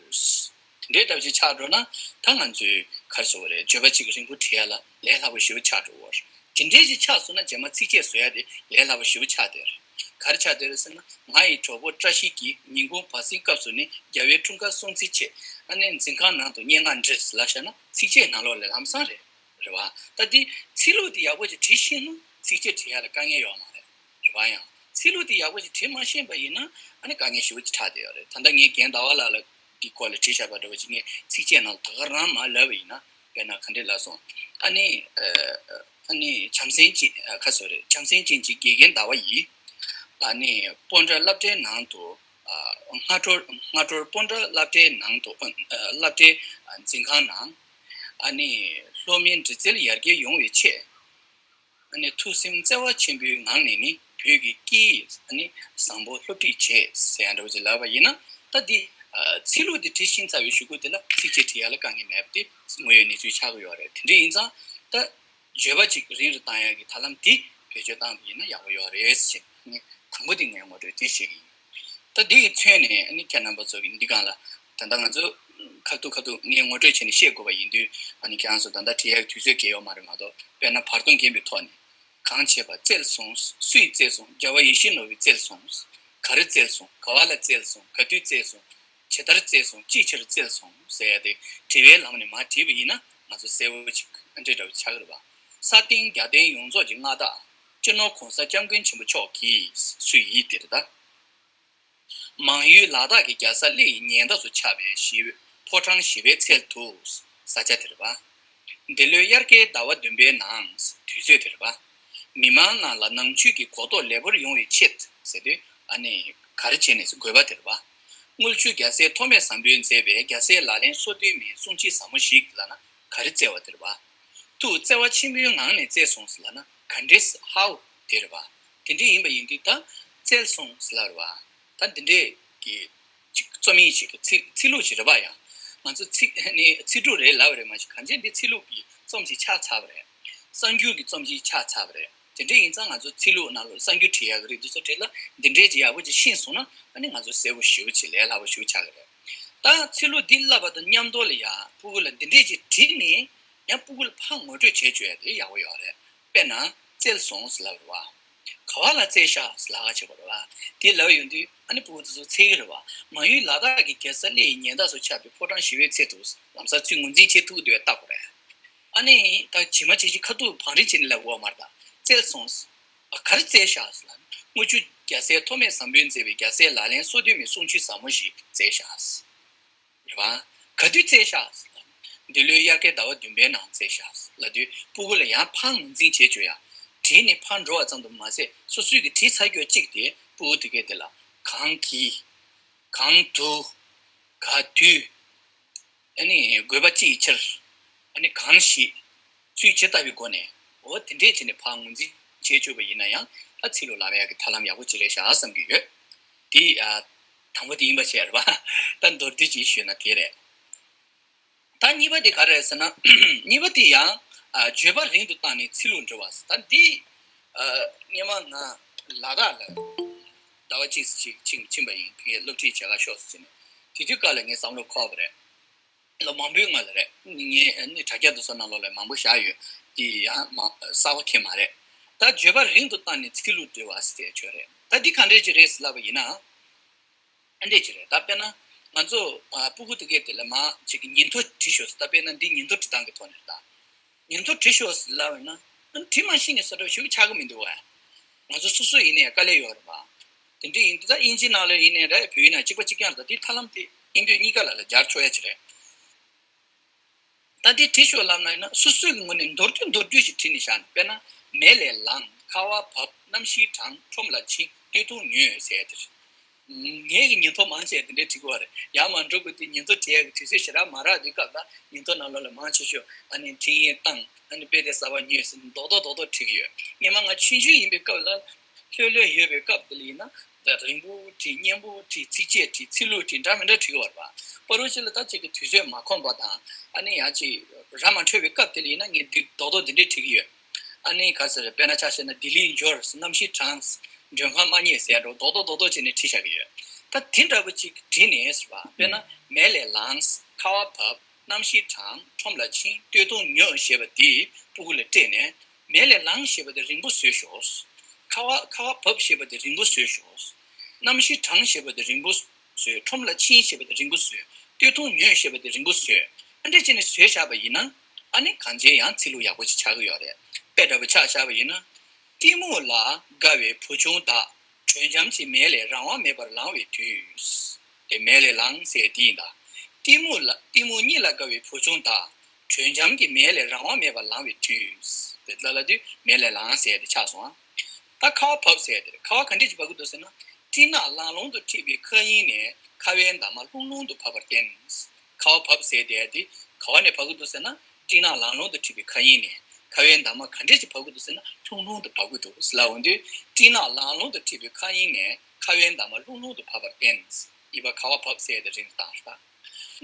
དེ་འདྲའི་འདྲ་པོ་ཅིག་ཆགས་འགྲོ་ན། ད་ང་ཚོས་ག་རེ་ཟེར་དགོས་རེད། བརྗོད་པ་གཅིག་རིང་པོ་བྲིས་ཡ་ལ་ལས་སླ་པོ་ཞེ་པོ་ཆགས་འགྲོ་གི་རེད། དེ་འདྲའི་ཅིག་ཆགས་སོང་ན། རྗེས་མ་ཚིགས་བཅད་བཟོ་ཡ་དེ་ལས་སླ་པོ་ཞེ་པོ་ཆགས་བསྡད་རེད། ག་རེ་ཆགས་བསྡད་རེད་ཟེར་ན། ང་ཡི་གྲོགས་པོ་བཀྲ་ཤིས་ཀྱིས་ཉིན་གུང་བར་གསེང་སྐབས་སུ་ནི། རྒྱལ་བའི་འཁྲུངས་སྐར་སྲུང་བརྩིའི་ཆེད། ཨ་ནི་འཛིན་ཁང་ནང་དུ་སྙན་ངག་འབྲི་ཟེར་ལབ་བཞག་ན། ཚིགས་བཅད་ནང་ལོགས་ལ་ལམ་སང་རེད། རེད་པ། ད་འདི་ཚིག་ལྷུག་དེ་ཡག་པོ་ཅིག་བྲིས་ཤེས་ན། ཚིགས་བཅད་བྲིས་ཡ་ལ་དཀའ་ངལ་ཡོད་མ་རེད། རེད་པ། ཡང་ཚིག་ལྷུག་དེ་ཡག་པོ་ཅིག་བྲིས་མ་ཤེས་པ་ཡིན་ན། ཨ་ནི་དཀའ་ངལ་ཞེ་པོ་ཅིག་ཆགས་བསྡད་ཡོད་རེད། ད་ལྟ་ངས་རྒན་ཟླ་བ་ལགས་ལ་གི་སྐོར་ལ་བྲིས་བཞག་པ་འདྲ་པོ་ཅིག་ངས་ཚིགས་བཅད་ནང་ལ་ད་ག་རང་མར་ལབ་པ་ཡིན་ན། དཔེར་ན་ག་འདྲས་ལབ་སོང་། ཨ་ནི་ཨ་ནི་བྱམས་སེམས་ཅན། ཨ་ག་རེ་ཟེར་དགོས་རེད། བྱམས་སེམས་ཅན་གྱི་དགེ་རྒན་ཟླ་བ་ཡིས། ཨ་ནི་སྤོན་ཊ་སློབ་གྲྭའི་ནང་དུ། ཨ་སྔ་དྲོར་སྔ་དྲོར་སྤོན་ཊ་སློབ་གྲྭའི་ནང་དུ། ཨ་སློབ་གྲྭའི་འཛིན་ཁང་ནང་། ཨ་ནི་སློབ་མའི་འབྲི་རྩལ་ཡར་རྒྱས་ཡོང་བའི་ཆེད། ཨ་ནི་ཐུགས་སེམས་བརྩེ་བ་ཆེན་པོའི་ངང་ནས་ནི་བོད་ཀྱི་སྐད་ཡིག་ཨ་ནི་བཟང་པོ་སློབ་ཁྲིད་བྱེད་ཟེར་ཡ་འདྲ་པོ་ཅིག་ལབ་པ་ཡིན་ན། ད་འདི་ཚིག་ལྷུག་འདི་བྲིས་ཤེས་ཚར་བའི་གཞུག་གུ་དེ་ལ་ཚིགས་བཅད་བྲིས་ཡ་ལ་དཀའ་ངལ་མེད་པ་དེ་དངོས་ཡོད་གནས་ཚུལ་ཆགས་ཀྱི་ཡོད་རེད། དེ་འདྲ་ཡིན་ཙང་ད། བརྗོད་པ་གཅིག་རིང་རུ་བཏང་ཡག་གི་ཐབས་ལམ་འདི་བེད་སྤྱོད་བཏང་བ་ཡིན་ན་ཡག་པོ་ཡོད་རེད་ཟེར་ནས། དང་པོ་དེ་ངས་ངོ་སྤྲོད་དེ་བྱེད་ཀྱི་ཡིན། ད་འདི་ཡི་མཚོན་ནས་ཨ་ནི་ཁྱེད་རྣམ་པ་ཚོ་གི་འདི་སྒང་ལ། ད་ལྟ་ང་ཚོ་ཁ་ཐུག་ཁ་ཐུག་ངས་ངོ་སྤྲོད་བྱས་ནས་བཤད་དགོས་པ་ཡིན་དུས། ཨ་ནི་ཁྱེད་རང་ཚོ་ད་ལྟ་བྲིས་ཡག་གི་དུས་ཚོད་རྒྱས་ཡོད་མ་རེད་མ་གཏོགས། དཔེར་ན་བར་སྟོང་རྒན་པའི་ཐོག་ནས། གང་བྱེད་པ་བཙལ་སོང་། སུས་བཙལ་སོང་། རྒྱལ་བ་ཡིད་བཞིན་ནོར་བུས་བཙལ་སོང་། ག་རེ་བཙལ་སོང་། ག་བ་ལ་བཙལ་སོང་། ག་དུས་བཙལ་སོང་། ཇི་ལྟར་བཙལ་སོང་། ཅིའི་ཕྱིར་བཙལ་སོང་ཟེར་ཡ་དེ་དྲི་བའི་ལམ་ནས་མར་དྲིས་པ་ཡིན་ན། ང་ཚོ་གསལ་པོ་ཅིག་ཨ་འདྲས་འདྲ་བོ་ཆགས་ཀྱི་རེད་པ། ས་སྟེང་རྒྱལ་བསྟན་ཡོངས་རྫོགས་ཀྱི་མངའ་བདག་སྤྱི་ནོར་༸གོང་ས་༸སྐྱབས་མགོན་ཆེན་པོ་མཆོག་གིས་སུ་ཡིས་དེ་རེད་ད། མང་ཡུལ་ལ་དྭགས་ཀྱི་རྒྱལ་ས་གླེ་ཡི་ཉེ་འདབས་སུ་ཆགས་པའི་ཞི་ཕོ་བྲང་ཞི་བའི་ཚལ་དུ། ས་ཆ་དེ་རེད་པ། འདི་ལོའི་དབྱར་ཁའི་ཟླ་བ་བདུན་པའི་ནང་། དུས་ཚོད་དེ་རེད་པ། མི་མང་རྣམས་ལ་ནང་ཆོས་ཀྱི་གོ་རྟོགས་ལེགས་པོར་ཡོང་བའི་ཆེད་ཟེར་དུས། ཨ་ནི་ག་རེ་བྱས་ནས་ཟེར། དགོས་པ་དེ་རེད་པ། དངུལ་ཆུ་རྒྱལ་སྲས་ཐོགས་མེད་བཟང་པོས་མཛད་པའི་རྒྱལ་སྲས་ལག་ལེན་སོ་བདུན་མའི་གསུང་ཆོས་ཟབ་མོ་ཞིག་ལབ་ན་ག་རེ་བཙལ་བ་དེ་རེད་པ། ཐུགས་བརྩེ་བ་ཆེན་པོའི་ངང་ནས་བཙལ་སོང་ཟེར་ལབ་ན་ག་འདྲས། ཧའོ། དེ་རེད་པ། དེ་འདྲས་ཡིན་པ་ཡིན་དུས་ད་བཙལ་སོང་ཟེར་ལབ་རེད་པ། ད་འདི་འདྲས་ཀྱི་ཅིག་རྩོམ་ཡིག་ཅིག་གི་ཚིག་ཚིག་ལྷུག་ཅིག་རེད་པ། ཡང་ང་ཚོ་ཚིག་ནི་ཚིག་འབྲུ་རེད་ལབ་པ་རེད། མ་གཞི་གང་ཅི་འདི་ཚིག་ལྷུག་གི་རྩོམ་ཅིག་ཆགས་ཚར་བ་རེད། གསར་འགྱུར་གྱི་རྩོམ་ཅིག་ཆགས་ཚར་བ་རེད། དེ་འདྲས་ཡིན་ཙང་ང་ཚོ་ཚིག་ལྷུག་ནང་ལོགས་གསར་འགྱུར་བྲིས་ཡག་གི་རིགས་འདི་ཚོ་གྲས་ལ་འདི་འདྲས་ཅིག་ཡག་པོ་ཅིག་ཤེས་སོང་ན། ཨ་ནི་ང་ཚོ་གསལ་པོ་ཞེ་པོ་ཅིག་ལས་སླ་པོ་ཞེ་པོ་ཆགས་ཀྱི་རེད། ད་ཚིག་ལྷུག་འདི་བསླབ་པ་དང་མཉམ་དུ་ལ་ཡ་སྤུ་གུ་ལ་འདི་འདྲས་ཅིག་བྲིས་ནས་ཡང་སྤུ་གུ་ལ་ཕར་ངོ་སྤྲོད་བྱེད་བཅུག་ཡ་དེ་ཡག་པོ་ཡོད་རེད། དཔེར་ན་བཙལ་སོང་ཟེར་ལབ་རེད་པ། ག་བ་ལ་བཙལ་ཤག་ཟེར་ལབ་ཁ་བྱེད་དགོས་རེད་པ། དེ་ལབ་ཡོང་དུས་ཨ་ནི་སྤུ་གུ་དེ་ཚོ་འཚེར་གྱི་རེད་པ། མང་ཡུལ་ལ་དྭགས་ཀྱི་རྒྱལ་ས་གླེ་ཡི་ཉེ་འདབས་སུ་ཆགས་པའི་ཕོ་བྲང་ཞི་བའི་ཚལ་དུ། ལམ་སང་ཚུར་ངོས་འཛིན་བྱེད་ཐུབ་ཀྱི་འདུག་ལྟ་དགོས་རེད། ཨ་ནི་ད་ཇི་མ་ཇི་བཞིན་ཁ་ཐུག་བང་རིམ་བྱས་ནས་ལབ་དགོས་མ་རེད་ད། བཙལ་སོང་། ཨ་ག་རེ་བཙལ་ཤག་ཟེར་ལབ་ན། དངུལ་ཆུ་རྒྱལ་སྲས་ཐོགས་མེད་བཟང་པོས་མཛད་པའི་རྒྱལ་སྲས་ལག་ལེན་སོ་བདུན་མའི་གསུང་ཆོས་ཟབ་མོ་ཞིག་བཙལ་ཤག་ཟེར། རེད་པ། ག་དུས་བཙལ་ཤག་ཟེར་ལབ་ན། འདི་ལོའི་དབྱར་ཁའི་ཟླ་བ་བདུན་པའི་ནང་བཙལ་ཤག་ཟེར་ལབ་དུས་སྤུ་གུ་ལ་ཡང་ཕར་ངོས་འཛིན་བྱེད་བཅུག་ཡ། བྲིས་ནས་ཕར་འགྲོ་བ་ཙམ་དུ་མ་ཟད། སོ་སོས་ཀྱི་བྲིས་ཚར་རྒྱུ་གཅིག་དེ་སྤུ་གུ་དེ་གས་དེ་ལ་གང་གིས། གང་དུ། ག་དུས། ཨ་ནི་དགོས་པ་ཅིའི་ཕྱིར། ཨ་ནི་གང་ཞིག་ཚུལ་ཇི་ལྟ་བུའི་སྒོ་ནས། འོ་དེ་འདྲས་བྱས་ནས་ཕར་ངོས་འཛིན་བྱེད་བཅུག་པ་ཡིན་ན་ཡང་། ད་ཚིག་ལྷུག་ལབ་ཡག་གི་ཐབས་ལམ་ཡག་པོ་ཅིག་རེད་ཤག་བསམ་གྱི་ཡོད། དེ་ཨ་དང་པོ་དེ་ཡིན་པ་བྱས་རེད་པ། ད་མདོར་བསྡུས་ཅིག་ཞུས་ན་དེ་རེད། ད་གཉིས་པ་དེ་ག་རེ་རེད་ཟེར་ན། གཉིས་པ་དེ་ཡང་ཨ་བརྗོད་པ་རིང་དུ་བཏང་ནས་ཚིག་ལྷུག་འབྲི་བ། ད་འདི་ཨ་སྔོན་མ་ང་ལ་དྭགས་ལ་ཟླ་བ་གཅིག་ཅིག་ཕྱིན་ཕྱིན་པ་ཡིན། ཕ་གིར་སློབ་ཁྲིད་བྱེད་ག་ཤོག་ཟེར་ནས། དེ་དུས་སྐབས་ལ་ངའི་བསམ་བློ་འཁོར་བ་རེད། ལོ་མང་པོའི་སྔོན་ལ་རེད། ངས་ནི་དྲ་རྒྱ་དེ་ཚོ་ནང་ལོགས་ལ་མང་པོ་བཞག་ཡོད། དེ་ཡང་མ་གསར་པ་ཁྱེར་མ་རེད། ད་བརྗོད་པ་རིང་དུ་བཏང་ནས་ཚིག་ལྷུག་འབྲི་བ་ཟེར་ཡ་ཆོས་རེད། ད་འདི་ག་འདྲས་ཅིག་རེད་ཟེར་ལབ་པ་ཡིན་ན། ཨ་འདྲས་ཅིག་རེད། ད་དཔེར་ན་ང་ཚོ་ཨ་སྤུ་གུ་དེ་གས་དེ་ལ་མ་ཅིག་གི་ཉིན་ཐོ་བྲིས་ཤོག་ཟེར། ད་དཔེར་ན་འདི་ཉིན་ཐོ་བྲིས་སྟངས་ཀྱི་ཐོག་ནས་རེད། ད་ཉིན་ཐོ་བྲིས་ཤོག་ཟེར་ལབ་པ་ཡིན་ན། ཨ་བྲིས་མ་ཤེས་ནས་སོ་སོ་ཞུ་གི་ཆགས་ཀྱི་མི་འདུག་བ། ང་ཚོ་སོ་སོ་ཡིན་ནའི་དཀའ་ལས་ཡོད་རེད་པ། དེ་འདྲ་ཡིན་དུས་ད་དབྱིན་ཇི་ནང་ལ་ཡིན་ནའི་རེད། བོད་ཡིག་ནང་གཅིག་པ་གཅིག་རྐྱང་རེད། ད་དེའི་ཐབས་ལམ་དེ་དབྱིན་བོད་གཉིས་ཀ་ལ་ལ་སྦྱར་ཆོག་ཡ་ཅིག་རེད། ད་དེ་བྲིས་ཤོག་ལབ་ན་ཡིན་ན། སོ་སོའི་ངོས་ནས་མདོར་བསྡུས་མདོར་བསྡུས་ཤིག་བྲིས་ནས་བཞག་ནས། དཔེར་ན། མལ་ལས་ལངས། ཁ་བ་བབས། གནམ་གཤིས་གྲང་། ཁྲོམ་ལ་ཕྱིན། སྟོད་ཐུང་ཉོས་ཟེར་ཡ་དེ་རེད། ངས་ཀྱི་ཉིན་ཐོ་མང་ཆེ་དེ་འདྲའི་བྲིས་གི་ཡོད་རེད། ཡར་མར་འགྲོ་དགོས་དུས་ཉིན་ཐོ་བྲིས་ཡ་གི་དུས་ཚོད་ཞེ་དྲག་མ་རག་དུས་སྐབས་ལ་ཉིན་ཐོ་ནང་ལོགས་ལ་མང་ཆེ་ཤོས་ཨ་ནི་འཕྲིན་ཡིག་བཏང་། ཨ་ནི་དཔེ་དེབ་གསར་པ་ཉོས་ཟེར་ནས་རྡོག་རྡོག་རྡོག་རྡོག་བྲིས་གི་ཡོད། སྔོན་མ་ང་ཆུང་ཆུང་ཡིན་པའི་སྐབས་ལ། ལྷོད་ལྷོད་ཡོད་པའི་སྐབས་དེ་ལ་ཡིན་ན། ད་རིང་པོ་བྲིས། སྙན་པོ་བྲིས། ཚིགས་བཅད་བྲིས། ཚིག་ལྷུག་བྲིས། འདྲ་མི་འདྲ་བྲིས་གི་ཡོད་རེད་པ། པ་རུ་ཅི་ལ་ད་ཅིག་གི་དུས་ཚོད་མ་ཁོམ་པ་དང་། ཨ་ནི་ཡང་ཅིག་ར་མ་འཕྲོད་པའི་སྐབས་དེ་ལ་ཡིན་ན་ངས་འདི་རྡོག་རྡོག་འདི་འདྲས་བྲིས་གི་ཡོད། ཨ་ནི་ག་ཟེར། དཔེར་ན་ཆ་བཞག་ན། ལྡི་ལིར་འབྱོར། གནམ་གཤིས་གྲང་། མགྲོན་ཁང་མ་རྙེད་ཟེར་འགྲོ། རྡོག་རྡོག་རྡོག་རྡོག་བྱས་ནས་བྲིས་བཞག་གི་ཡོད། ད་དེ་འདྲ་པོ་ཅིག་བྲིས་ནས་ཟེར་བ། དཔེར་ན། མལ་ལས་ལངས། ཁ་བ་བབས། གནམ་གཤིས་གྲང་། ཁྲོམ་ལ་ཕྱིན། སྟོད་ཐུང་ཉོས་ཞེས་པ་དེ་སྤུ་གུ་ལ་སྤྲད་ནས། མལ་ལས་ལངས་ཞེས་པ་དེ་རིང་པོ་བཟོས་ཤོག། ཁ་བ་ཁ་བ་བབས་ཞེས་པ་དེ་རིང་པོ་བཟོས་ཤོག། གནམ་གཤིས་གྲང་ཞེས་པ་དེ་རིང་པོ་བཟོས། ཁྲོམ་ལ་ཕྱིན་ཞེས་པ་དེ་རིང་པོ་བཟོས། སྟོད་ཐུང་ཉོས་ཞེས་པ་དེ་རིང་པོ་བཟོས། ཨ་འདྲས་བྱས་ནས་བཟོས་བཞག་པ་ཡིན་ན། ཨ་ནི་གང་ཅི་ཡང་ཚིག་ལྷུག་ཡག་པོ་ཅིག་ཆགས་ཀྱི་ཡོད་རེད། དཔེ་འདྲ་པོ་ཆ་བཞག་པ་ཡིན་ན། གཏི་མུག་ལ་དགའ་བའི་བུ་ཆུང་དག། དྲོད་འཇམ་གྱི་མལ་ལས་རང་དབང་མེད་པར་ལངས་པའི་དུས། དེ་མལ་ལས་ལངས་ཟེར་དེ་ཡིན་ད། གཏི་མུག་ལ། གཏི་མུག་གཉིད་ལ་དགའ་བའི་བུ་ཆུང་དག། དྲོད་འཇམ་གྱི་མལ་ལས་རང་དབང་མེད་པར་ལངས་པའི་དུས། དེ་ལ་ལ་དུས་མལ་ལས་ལངས་ཟེར་དེ་ཆགས་སོང་ཨ། ད་ཁ་བ་བབས་ཟེར་དེ། ཁ་བ་ག་འདྲས་ཅིག་བབས་ཀྱི་འདུག་ཟེར་ན། སྤྲིན་ནག་ལང་ལོང་དུ་འཁྲིགས་པའི་མཁའ་དབྱིངས་ནས་ཁ་བའི་འདབ་མ་ལྷུང་ལྷུང་དུ་བབས་པར་བརྟེན། ཁ་བ་བབས་ཟེར་དེ་དེ་ག་བ་ནས་བབས་ཀྱི་འདུག་ཟེར་ན། སྤྲིན་ནག་ལང་ལོང་དུ་འཁྲིགས་པའི་མཁའ་དབྱིངས་ནས་ཁ་བའི་འདབ་མ་ག་འདྲས་ཅིག་བབས་ཀྱི་འདུག་ཟེར་ན། ལྷུང་ལྷུང་དུ་བབས་ཀྱི་འདུག་ཟེར་ལབ་འོང་དུས། སྤྲིན་ནག་ལང་ལོང་དུ་འཁྲིགས་པའི་མཁའ་དབྱིངས་ནས་ཁ་བའི་འདབ་མ་ལྷུང་ལྷུང་དུ་བབས་པར་བརྟེན། གཉིས་པ་ཁ་བ་བབས་ཟེར་དེ་རིང་རུ་བཏང་ཤག།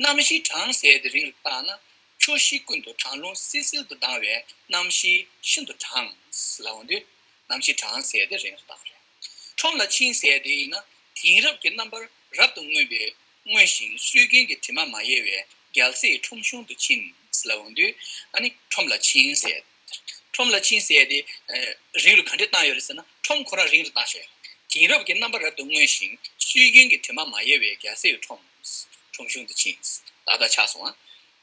གནམ་གཤིས་གྲང་ཟེར་དེ་རིང་རུ་བཏང་ན། ཕྱོགས་བཞི་ཀུན་ཏུ་གྲང་རླུང་བསིལ་བསིལ་དུ་ལྡང་བས་གནམ་གཤིས་ཤིན་ཏུ་གྲང་ཟེར་ལབ་འོང་དུས། གནམ་གཤིས་གྲང་ཟེར་དེ་རིང་རུ་བཏང་རེད། ཁྲོམ་ལ་ཕྱིན་ཟེར་དེ་ཡིན་ན། དེང་རབས་ཀྱི་རྣམ་པར་རབ་ཏུ་མངོན་པའི་མངོན་ཞིང་སྲོལ་རྒྱུན་གྱི་དྲི་མ་མ་ཡལ་བའི་རྒྱལ་སྲས་ཁྲོམ་གཞུང་དུ་ཕྱིན་ཟེར་ལབ་འོང་དུས། ཨ་ནི་ཁྲོམ་ལ་ཕྱིན་ཟེར། ཁྲོམ་ལ་ཕྱིན་ཟེར་དེ། ཨ་རིང་རུ་ག་འདྲས་བཏང་ཡོད་རེད་ཟེར་ན། ཁྲོམ་ཁོ་རང་རིང་རུ་བཏང་ཤག། དེང་རབས་ཀྱི་རྣམ་པ་རབ་ཏུ་མངོན་ཞིང་སྲོལ་རྒྱུན་གྱི་དྲི་མ་མ་ཡལ་བའི་རྒྱལ་སྲས་ཁྲོམ། ཁྲོམ་གཞུང་དུ་ཕྱིན། ལ་དྭགས་ཆགས་སོང་ཨ།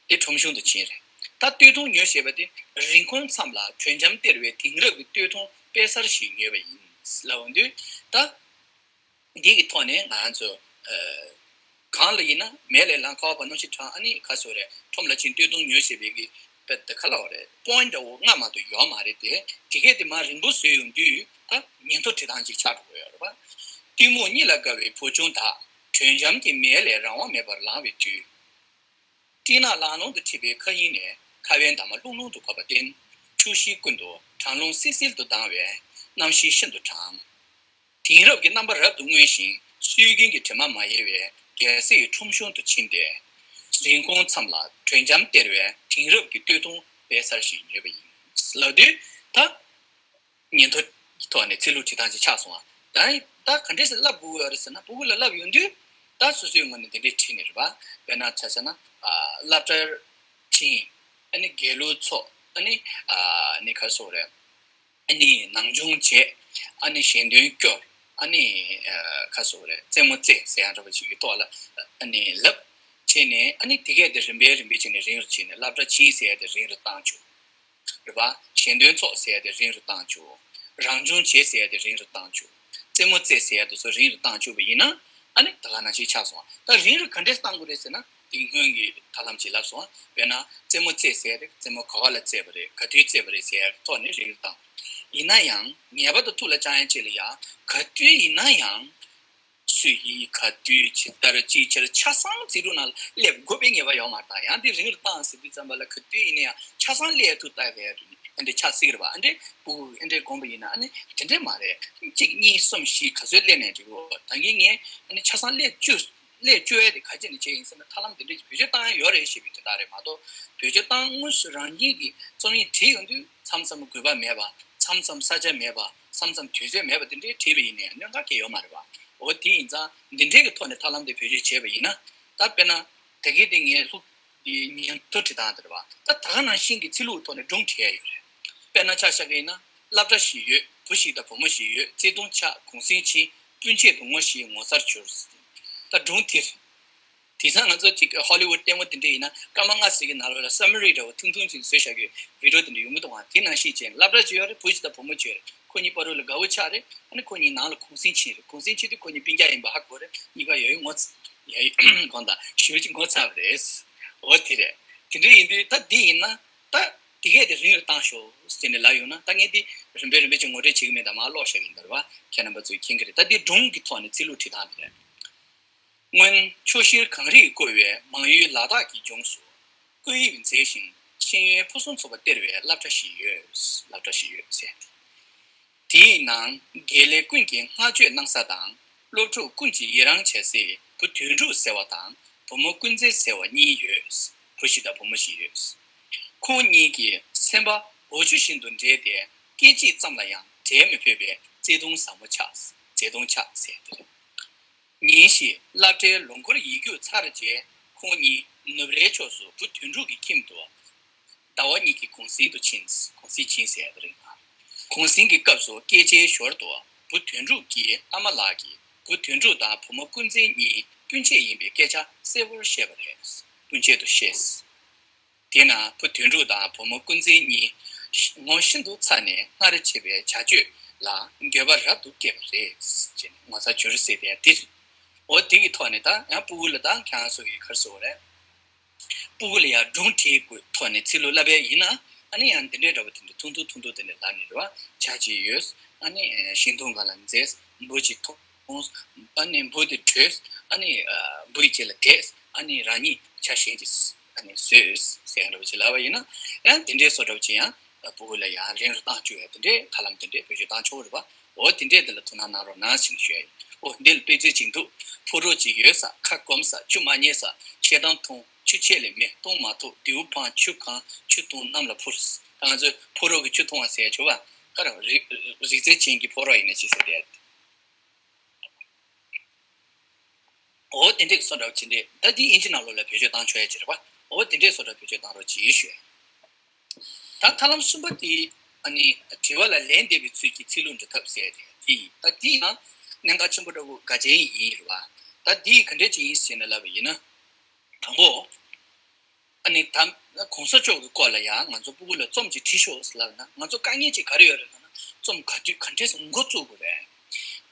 དེ་ཁྲོམ་གཞུང་དུ་ཕྱིན་རེད། ད་སྟོད་ཐུང་ཉོས་ཞེས་པ་དེ་རིན་གོང་འཚམ་ལ་དྲོད་འཇམ་སྟེར་བའི་དེང་རབས་ཀྱི་སྟོད་ཐུང་དཔེ་གསར་ཞིག་ཉོས་པ་ཡིན་ལབ་འོང་དུས། ད་འདི་གི་ཐོག་ནས་ང་ཚོ་ཨ་གང་ལ་ཡིན་ན། མལ་ལས་ལངས། ཁ་བ་བབས། གནམ་གཤིས་གྲང་། ཨ་ནི་ག་ཟེར་རེད། ཁྲོམ་ལ་ཕྱིན། སྟོད་ཐུང་ཉོས་ཞེས་པའི་གི་དཔེ་དེ་ག་ལབ་རེད། པོ་ཡིན་འདྲ་བོ་ལྔ་མ་གཏོགས་ཡོད་མ་རེད་དེ། དེ་གས་དེ་མར་རིང་པོ་བཟོས་ཡོང་དུས། ད་ཉིན་ཐོ་བྲིས་སྟངས་ཅིག་ཆགས་འགྲོ་གི་ཡོད་རེད་པ། གཏི་མུག་གཉིད་ལ་དགའ་བའི་བུ་ཆུང་དག། དྲོད་འཇམ་གྱི་མལ་ལས་རང་དབང་མེད་པར་ལངས་པའི་དུས། སྤྲིན་ནག་ལང་ལོང་དུ་འཁྲིགས་པའི་མཁའ་དབྱིངས་ནས་ཁ་བའི་འདབ་མ་ལྷུང་ལྷུང་དུ་བབས་པར་བརྟེན། ཕྱོགས་བཞི་ཀུན་ཏུ་གྲང་རླུང་བསིལ་བསིལ་དུ་ལྡང་བས་གནམ་གཤིས་ཤིན་ཏུ་གྲང་། དེང་རབས་ཀྱི་རྣམ་པ་རབ་ཏུ་མངོན་ཞིང་སྲོལ་རྒྱུན་གྱི་དྲི་མ་མ་ཡལ་བའི་རྒྱལ་སྲས་ཁྲོམ་གཞུང་དུ་ཕྱིན་ཏེ། རིན་གོང་འཚམ་ལ་དྲོད་འཇམ་སྟེར་བའི་དེང་རབས་ཀྱི་སྟོད་ཐུང་དཔེ་གསར་ཞིག་ཉོས་པ་ཡིན་ལབ་དུས། ད་ཉིན་ཐོ་ཐོག་ནས་ཚིག་ལྷུག་བྲིས་སྟངས་ཅིག་ཆགས་སོང་བ། ད་ད་ག་འདྲས་སེ་ལབ་དགོས་ཡོད་རེད་ཟེར་ན། སྤུ་གུ་ལ་ལབ་ཡོང་དུས། ད་སོ་སོའི་ངོས་ནས་དེ་འདྲས་བྲིས་ནས་རེད་པ། དཔེར་ན་ཆ་བཞག་ན། ཨ་སློབ་གྲྭར་ཕྱིན། ཨ་ནི་དགེ་ལུགས་ཚོགས། ཨ་ནི་ཨ་ནི་ག་རེ་ཟེར་དགོས་རེད། ཨ་ནི་ནང་སྦྱོང་བྱས། ཨ་ནི་ཞལ་འདོན་སྐྱོར། ཨ་ནི་ཨ་ག་རེ་ཟེར་དགོས་རེད། རྩེད་མོ་རྩེ་ཟེར་ཡག་འདྲ་པོ་ཅིག་གི་ཐོག་ལ་ཨ་ནི་ལབ་བྱས་ནས། ཨ་ནི་དེ་གས་དེ་རིམ་པས་རིམ་པས་བྱས་ནས་རིང་རུ་ཕྱིན་ནས། སློབ་གྲྭ་ཕྱིན་ཟེར་ཡག་དེ་རིང་རུ་བཏང་བཅུག། རེད་པ། ཞལ་འདོན་ཚོགས་ཟེར་ཡག་དེ་རིང་རུ་བཏང་བཅུག། རང་སྦྱོང་བྱེད་ཟེར་ཡག་དེ་རིང་རུ་བཏང་བཅུག། རྩེད་མོ་རྩེ་ཟེར་ཡག་དེ་ཚོ་རིང་རུ་བཏང་བཅུག་པ་ཡིན་ན། ཨ་ནི་ད་ག་ནང་བཞིན་ཆགས་སོང་། ད་རིང་རུ་ག་འདྲས་བཏང་དགོས་རེད་ཟེར་ན། དེ་སྔོན་གྱི་ཐབས་ལམ་ཅིག་ལབ་སོང་། དཔེར་ན་རྩེད་མོ་རྩེ་ཟེར་ཡག་དེ། རྩེད་མོ་ག་པ་ལ་རྩེས་པ་རེད། ག་དུས་རྩེས་པ་རེད་ཟེར་ཡག་གི་ཐོག་ནས་རིང་རུ་བཏང་། ཡིན་ན་ཡང་ངེས་པར་དུ་ཐུགས་ལ་བཅངས་ཡག་ཅིག་ལ་ཡ། ག་དུས་ཡིན་ན་ཡང་། སུ་ཡིས་ག་དུས་ཇི་ལྟར་ཅིའི་ཕྱིར་ཆ་ཚང་རྩིས་དྲུག་ནང་ལ་སླེབས་དགོས་པའི་ངེས་པ་ཡོད་མ་རེད། ད་ཡང་དེ་རིང་རུ་བཏང་ཟེར་དུས་ཙམ་པ་ལ། ག་དུས་ཡིན་ན་ཡང་ཆ་ཚང་སླེབས་ཐུབ་ལྟ་བའི་ཨ་འདྲ་ཆགས་སྲིད་ཀྱི་རེད་པ། ཨ་འདྲ་སྤུ་གུ་ཨ་འདྲ་དགོངས་པ་ཡིན་ན། ཨ་ནི་དེ་འདྲ་མ་རེད། གཅིག་གཉིས་གསུམ་བཞི་ག་ཚོད་སླེབས་ནའི་འགྲིག་གོ། ད་གིན་ངས་ཨ་ནི་ཆ་ཚང་སླེབས་བཅུག། ལས་བཅོལ་ཡ་དེ་ག་ཅི་ནས་བྱས་ཡིན་ཟེར་ན། ཐབས་ལམ་དེ་འདྲ་ཅིག་བེད་སྤྱོད་བཏང་ཡ་ཡོད་རེད་ཞེས་པའི་དོན་དག་རེད་མ་གཏོགས། བེད་སྤྱོད་བཏང་དངོས་སུ་རང་ཉིད་ཀྱིས་རྩོམ་ཡིག་བྲིས་ཡོང་དུས་མཚམས་མཚམས་དགོས་པ་མེད་པ། མཚམས་མཚམས་ས་ཆ་མེད་པ། མཚམས་མཚམས་དུས་ཚོད་མེད་པ་དེ་འདྲའི་བྲིས་པ་ཡིན་ནའི་གནོད་འགག་གང་ཡང་ཡོད་མ་རེད་པ། འོ་དེ་ཡིན་ཙང་འདི་འདྲའི་གི་ཐོག་ནས་ཐབས་ལམ་དེ་བེད་སྤྱོད་བྱས་པ་ཡིན་ན། ད་དཔེར་ན་ད་གིན་དེ་ངས་ལྷུག་དེ་ཉིན་ཐོ་བྲིས་སྟངས་དེ་རེད་བ། ད་ད་ག་ནང་བཞིན་གྱི་ཚིག་ལྷུག་ཐོག་ནས་སྒྲུང་བྲིས་ཡ་ཡོད་རེད། དཔེར་ན་ཆ་བཞག་གི་ཡིན་ན། སློབ་གྲྭ་ཞིག་ཡོད། བུ་ཞིག་དང་བུ་མོ་ཞིག་ཡོད། བརྩེ་དུང་ཆགས། གུང་གསེང་ཕྱིན། སྤུན་མཆེད་དུ་ངོ་ཤེས། ངོ་མཚར་གྱུར། ད་སྒྲུང་དེ་རེད། དེང་སང་ང་ཚོ་ཅིག་ཧོ་ལི་ཝུད་ལྟད་མོ་དེ་འདྲ་ཡིན་ན། སྐར་མ་ལྔ་ཙམ་གྱི་ནང་ལོགས་ལ་སམ་མ་རི་འདྲ་བོ་ཐུང་ཐུང་ཅིག་བཟོས་བཞག་གི་བི་ཌི་ཡོ་དེ་འདྲ་ཡོང་གི་འདུག་ག་དེ་ནང་བཞིན་བྱས་ནས་སློབ་གྲྭ་ཅིག་ཡོད་རེད། བུ་ཞིག་དང་བུ་མོ་ཅིག་ཡོད་རེད། ཁོ་གཉིས་བར་དུ་ལ་དགའ་བོ་ཆགས་རེད། ཨ་ནི་ཁོ་གཉིས་ནང་ལ་གུང་གསེང་ཕྱིན་རེད། གུང་གསེང་ཕྱིན་དུས་ཁོ་གཉིས་སྤུན་ཀྱག་ཡིན་པ་ཧ་གོ་རེད། གཉིས་ཀ་ཡ་ཡོད་ངོ་ཚ་ཡ་ཡོད་གང་ལྟར་ཞེ་པོ་ཅིག་ངོ་ཚ་བ་རེད། འོ་དེ་རེད། དེ་འདྲ་ཡིན་དུས་ད་འདི་ཡིན་ན། ད་དེ་གས་དེ་རིང་ལ་བཏང་ཤོག་ཟེར་ནས་ལབ་ཡོང་ན། ད་ངས་འདི་རིམ་པས་རིམ་པས་ཅིག་ངོ་སྤྲོད་བྱེད་ཀྱི་མེད། ད་མར་ཀློག་བཞག་གི་ཡིན་ད་རེད་བ། ཁྱེད་རྣམ་པ་ཚོས་མཁྱེན་གྱི་རེད། ད་འདི་སྒྲུང་གི་ཐོག་ནས་ཚིག་ལྷུག་བྲིས་སྟངས་དེ་རེད། སྔོན་ཕྱོགས་བཞིར་གངས་རིས་བསྐོར་བའི་མང་ཡུལ་ལ་དྭགས་ཀྱི་ལྗོངས་སུ། བཀོད་དབྱིབས་མཛེས་ཤིང་ཤེས་ཡོན་ཕུན་སུམ་ཚོགས་པ་སྟེར་བའི་སློབ་གྲྭ་ཞིག་ཡོད། སློབ་གྲྭ་ཞིག་ཡོད་ཟེར། དེའི་ནང་དགེ་ལས་ཀུན་གྱིས་བསྔགས་བརྗོད་གནང་ས་དང་། སློབ་ཕྲུག་ཀུན་གྱིས་ཡི་རངས་བྱ་སའི་བུ་དོན་གྲུབ་ཟེར་བ་དང་བུ་མོ་ཀུན་མཛེས་ཟེར་བ་གཉིས་ཡོད། བུ་ཞིག་དང་བུ་མོ་ཞིག་ཡོད། ཁོང་གཉིས་ཀྱི་སེམས་པ་འོ་ཆུ་བཞིན་དུ་འདྲེས་ཏེ། སྐད་ཅིག་ཙམ་ལ་ཡང་བྲལ་མི་ཕོད་པའི་བརྩེ་དུང་ཟབ་མོ་ཆགས། བརྩེ་དུང་ཆགས་ཟེར་དེ་རེད། ཉིན་ཞིག་སློབ་གྲྭའི་ལོ་འཁོར་ཡིག་རྒྱུགས་ཚར་རྗེས། ཁོང་གཉིས་ནུབ་རའི་ཕྱོགས་སུ་བུ་དོན་གྲུབ་ཀྱི་ཁྱིམ་དུ་ཟླ་བ་གཉིས་ཀྱི་གུང་གསེང་དུ་ཕྱིན། གུང་གསེང་ཕྱིན་ཟེར་ཡ་དེ་རེད། གུང་གསེང་གི་སྐབས་སུ་སྐད་ཆའི་ཞོར་དུ་བུ་དོན་གྲུབ་ཀྱི་ཨ་མ་ལགས་ཀྱིས་བུ་དོན་གྲུབ་དང་བུ་མོ་ཀུན་མཛེས་གཉིས་སྤུན་མཆེད་ཡིན་པའི་སྐད་ཆ་གསལ་པོར་བཤད་པ་རེད། སྤུན་མཆེད་དུ་བཤད། དེས་ན་བུ་དོན་གྲུབ་དང་བུ་མོ་ཀུན་མཛེས་གཉིས་ངོ་ཤིན་ཏུ་ཚ་ནས་སྔར་བྱས་པའི་བྱ་སྤྱོད་ལ་འགྱོད་པ་རབ་ཏུ་སྐྱེས་པ་རེད། ཅེས་ངོ་མཚར་གྱུར་ཟེར་དེ་འདིར། འོ་དེ་གི་ཐོག་ནས་ད་ཡང་སྤུ་གུ་ལ་ད་ཁྱེད་རང་ཚོ་གིས་ག་རེ་ཟེར་དགོས་རེད། སྤུ་གུ་ལ་ཡང་སྒྲུང་བྲིས་དགོས་ཐོག་ནས་ཚིག་ལྷུག་བསླབ་པ་ཡིན་ན། ཨ་ནི་ཡང་འདི་འདྲའི་འདྲ་བོ་དེ་འདྲ་ཐུང་ཐུང་ཐུང་ཐུང་དེ་འདྲ་ལབ་ནས་རེད་བ། བྱ་ཅིག་ཡོད། ཨ་ནི་ཤིང་སྡོང་སྒང་ལ་འཛེགས། འབུ་ཅིག་མཐོང་། ཨ་ནི་འབུ་དེ་བྲོས། ཨ་ནི་འབུ་ཡི་རྗེས་ལ་བསྡད། ཨ་ནི་རང་ཉིད་བྱ་གཞན་ཅིག་ཨ་ནི་བཟོས་ཟེར་ཡ་འདྲ་བོ་ཅིག་ལབ་པ་ཡིན་ན། ཡང་དེ་འདྲའི་བཟོ་འདྲ་བོ་ཅིག་ཡང་སྤུ་གུ་ལ་ཡང་རིང་རུ་བཏང་བཅུག་ཡ་དེ་འདྲའི་ཐབས་ལམ་དེ་འདྲའི་བེད་སྤྱོད་བཏང་ཆོག་གི་རེད་བ། འོ་དེ་འདྲས་དེ་ལ་ཐུགས་སྣང་གནང་རོགས་གནང་ཞེས་ཞུ་ཡ་ཡིན། འོ་འདི་ལ་དཔེ་མཛོད་ཅིག་འདུག་ཕོ་རོག་ཅིག་ཡོད་ས། ཁ་སྐོམ་ས། ཆུ་མ་རྙེད་ས། ཤེལ་དམ་འཐུང་། ཆུ་ཆད་ལས་མེད། བཏུང་མ་ཐུབ། རྡེའུ་འཕངས། ཆུ་གང་། ཆུ་འཐུང་། གནམ་ལ་འཕུར། ད་ང་ཚོས་ཕོ་རོག་གི་ཆུ་འཐུང་བ་ཟེར་ཡ་བྱུང་བ། ག་རེ་རིག་རིག་རྩལ་ཅན་གྱི་ཕོ་རོག་ཡིན་ན་ཅི་ཟེར་དེ། འོ་དེ་འདྲས་ཀྱི་བཟོ་འདྲ་བོ་ཅིག་འདྲས། ད་འདི་ཨིན་ཇི་ནང་ལོགས་ལ་བེད་སྤྱོད་བཏང་ཆོག་ཡ་ཅིག་རེད་བ། འོ་དེ་འདྲས་བཟོ་འདྲ་བེད་སྤྱོད་བཏང་རོགས་གྱིས་ཞུ་ཡ་ཡིན། ད་ཐབས་ལམ་གསུམ་པ་དེ། ཨ་ནི་དྲི་བ་ལ་ལན་འདེབས་པའི་ཚུལ་གྱིས་ཚིག་ལྷུག་འབྲི་ཐབས་ཟེར་ཏེ་དེ་ཡིན། ད་འདི་ཡང་གནད་འགག་ཆེན་པོ་འདྲ་བོ་འགའ་ཅན་ཡིན་རེད་བ། ད་འདི་ག་འདྲས་ཅིག་ཡིན་ཟེར་ནས་ལབ་པ་ཡིན་ན། དང་པོ། ཨ་ནི་ད་གོང་ས་མཆོག་གི་སྐོར་ལ་ཡང་ང་ཚོ་སྤུ་གུ་ལ་རྩོམ་ཅིག་བྲིས་ཤོག་ཟེར་ལབ་ན། ང་ཚོ་དཀའ་ངལ་ཅིག་ག་རེ་ཡོད་རེད་ལབ་ན། རྩོམ་ག་དུས་ག་འདྲས་འགོ་བཙུགས་དགོས་རེད།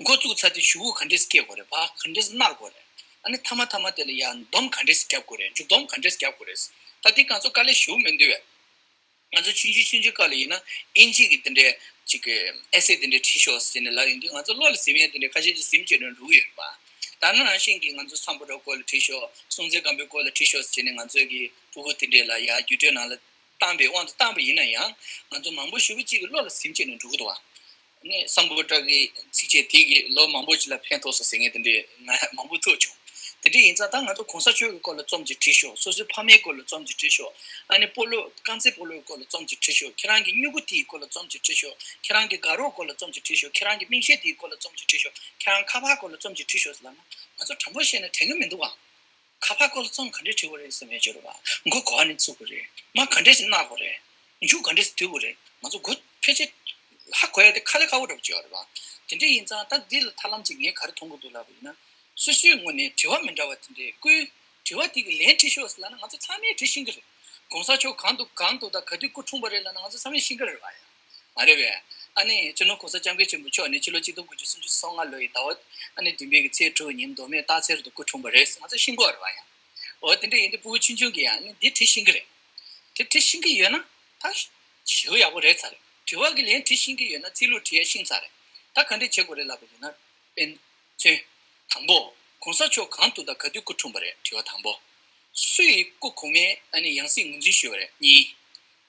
འགོ་བཙུགས་ཚར་དུས་གཞུག་གུ་ག་འདྲས་སྐྱེལ་དགོས་རེད། བ་ག་འདྲས་མནར་དགོས་རེད། ཨ་ནི་མཐའ་མ་མཐའ་མ་དེ་ལ་ཡང་འདོམས་ག་འདྲས་རྒྱབ་དགོས་རེད། མཇུག་སྡོམ་ག་འདྲས་རྒྱབ་དགོས་རེད། ད་འདི་ང་ཚོ་དཀའ་ལས་ཞེ་པོ་མི་འདུག་བས། ང་ཚོ་ཆུང་ཆུང་ཆུང་ཆུང་སྐབས་ལ་ཡིན་ན་ཨིན་ཇི་གི་དེ་འདྲའི་ཅིག་གི་ཨེ་སེ་དེ་འདྲའི་བྲིས་ཤོག་ཟེར་ནས་ལབ་ཡོང་དུས། ང་ཚོ་བློ་ལ་ཟིན་ཡས་དེ་འདྲའི་ཁ་ཤས་ཅིག་ཟིན་བྱས་ནས་འགྲོ་གི་ཡོད་རེད་པ། ད་ནང་བཞིན་གྱི་ང་ཚོ་སམ་བྷོ་ཊའི་སྐོར་ལ་བྲིས་ཤོག་སྲོང་བཙན་སྒམ་པོའི་སྐོར་ལ་བྲིས་ཤོག་ཟེར་ནས་ང་ཚོའི་གི་སྤུ་གུ་དེ་འདྲས་ལ་ཡ་བརྒྱུད་སྤྲོད་ནང་ལ་བཏང་པའི་དབང་དུ་བཏང་པ་ཡིན་ན་ཡང་། ང་ཚོ་མང་པོ་ཞེ་པོ་ཅིག་གི་བློ་ལ་ཟིན་བྱས་ནས་འགྲོ་གི་འདུག་བ། ནས་སམ་བྷོ་ཊ་གི་ཚིགས་བཅད་དེ་གིས་ལོ་མང་པོ་ཅིག་ལ་ཕན་ཐོགས་སོང་ཟེར་མཁན་དེ་འདྲས་ང་མང་པོ་ཐུག་བྱུང་། དེ་འདྲས་ཡིན་ཙང་ད་ང་ཚོ་གོང་ས་མཆོག་གི་སྐོར་ལ་རྩོམ་ཅིག་བྲིས་ཤོག་སོ་སོའི་ཕ་མའི་སྐོར་ལ་རྩོམ་ཅིག་བྲིས་ཤོག་ཨ་ནི་སྤོ་ལོ། རྐང་རྩེད་སྤོ་ལོའི་སྐོར་ལ་རྩོམ་ཅིག་བྲིས་ཤོག་ཁྱེད་རང་གི་སྨྱུ་གུ་དེའི་སྐོར་ལ་རྩོམ་ཅིག་བྲིས་ཤོག་ཁྱེད་རང་གི་དགའ་རོགས་སྐོར་ལ་རྩོམ་ཅིག་བྲིས་ཤོག་ཁྱེད་རང་གི་མིང་གཞས་དེའི་སྐོར་ལ་རྩོམ་ཅིག་བྲིས་ཤོག་ཁྱེད་རང་ཁ་པར་སྐོར་ལ་རྩོམ་ཅིག་བྲིས་ཤོག་ཟེར་ལབ་ན། ང་ཚོ་དྲང་པོ་བཤད་ན་དྲན་གྱི་མི་འདུག་བ། ཁ་པར་སྐོར་ལ་རྩོམ་ག་འདྲས་བྲིས་དགོས་རེད་ཟེར་མཁན་ཅིག་ཡོད་རེད་བ། མགོ་ག་བ་ནས་བཙུགས་དགོས་རེད། མ་ག་འདྲས་སེ་མནར་དགོས་རེད། མཇུག་ག་འདྲས་སེ་བསྡུ་དགོས་རེད། ང་ཚོ་མགོ་ཕལ་ཆེར་ཧ་གོ་ཡ་དེ་ཁ་ལས་ཁ་པོ་འདྲ་པོ་ཅིག་ཡོད་རེད་བ། དེ་འདྲས་ཡིན་ཙང་ད་འདི་ལ་ཐབས་ལམ་ཅིག་ངས་ག་རེ་མཐོང་གི་འདུག་ལབ་པ་ཡིན་ན། སོ་སོའི་ངོས་ནས་དྲི་བ་མི་འདྲ་བ་དེ་འདྲས་བསྐུལ། དྲི་བ་དེ་གི་ལན་བྲིས་ཤོག་ཟེར་ལབ་ན་ང་ཚོ་ཚང་མས་བྲིས་ཤེས་ཀྱི་རེད། གོང་ས་མཆོག་གང་འདུག་གང་འདུག་དང་ག་དུས་སྐུ་འཁྲུངས་པ་རེད་ལབ་ན་ང་ཚོ་ཚང་མས་ཤེས་ཀྱི་རེད་བ་ཡ། མ་རེད་པས། ཨ་ནི་སྤྱི་ནོར་གོང་ས་སྐྱབས་མགོན་ཆེན་པོ་མཆོག་ནི་ཕྱི་ལོ་གཅིག་སྟོང་དགུ་བརྒྱ་སུམ་ཅུ་སོ་ལྔ་ལོའི་ཟླ་བ་ཨ་ནི་བདུན་པའི་གི་ཚེས་དྲུག་ཉིན་མདོ་སྨད་སྟག་འཚེར་དུ་སྐུ་འཁྲུངས་པ་རེད་ཟེར་ང་ཚོ་ཤེས་ཀྱི་ཡོད་རེད་བ་ཡ། འོ་དེ་འདྲ་ཡིན་དུས་སྤུ་གུ་ཆུང་ཆུང་གིས་ཡང་ཨ་ནི་འདི་བྲིས་ཤེས་ཀྱི་རེད། དེ་བྲིས་ཤེས་ཀྱི་ཡོད་ན་ད་ཞེ་པོ་ཡག་པོ་རེད་ཚར་རེད། དྲི་བ་གི་ལན་བྲིས་ཤེས་ཀྱི་ཡོད་ན་ཚིག་ལྷུག་བྲིས་ཡ་ཤེས་ཚར་རེད། ད་ག་འདྲས་བྱེད་དགོས་རེད་ལབ་པ་ཡིན་ན། དཔེ་མཚོན། དང་པོ། གོང་ས་མཆོག་གང་དུ་དང་ག་དུས་སྐུ་འཁྲུངས་པ་རེད། དྲི་བ་དང་པོ། སུ་ཡིས་སྐུ་གོང་མའི་ཨ་ནི་ཡང་སྲིད་ངོས་འཛིན་ཞུས་པ་རེད། གཉིས།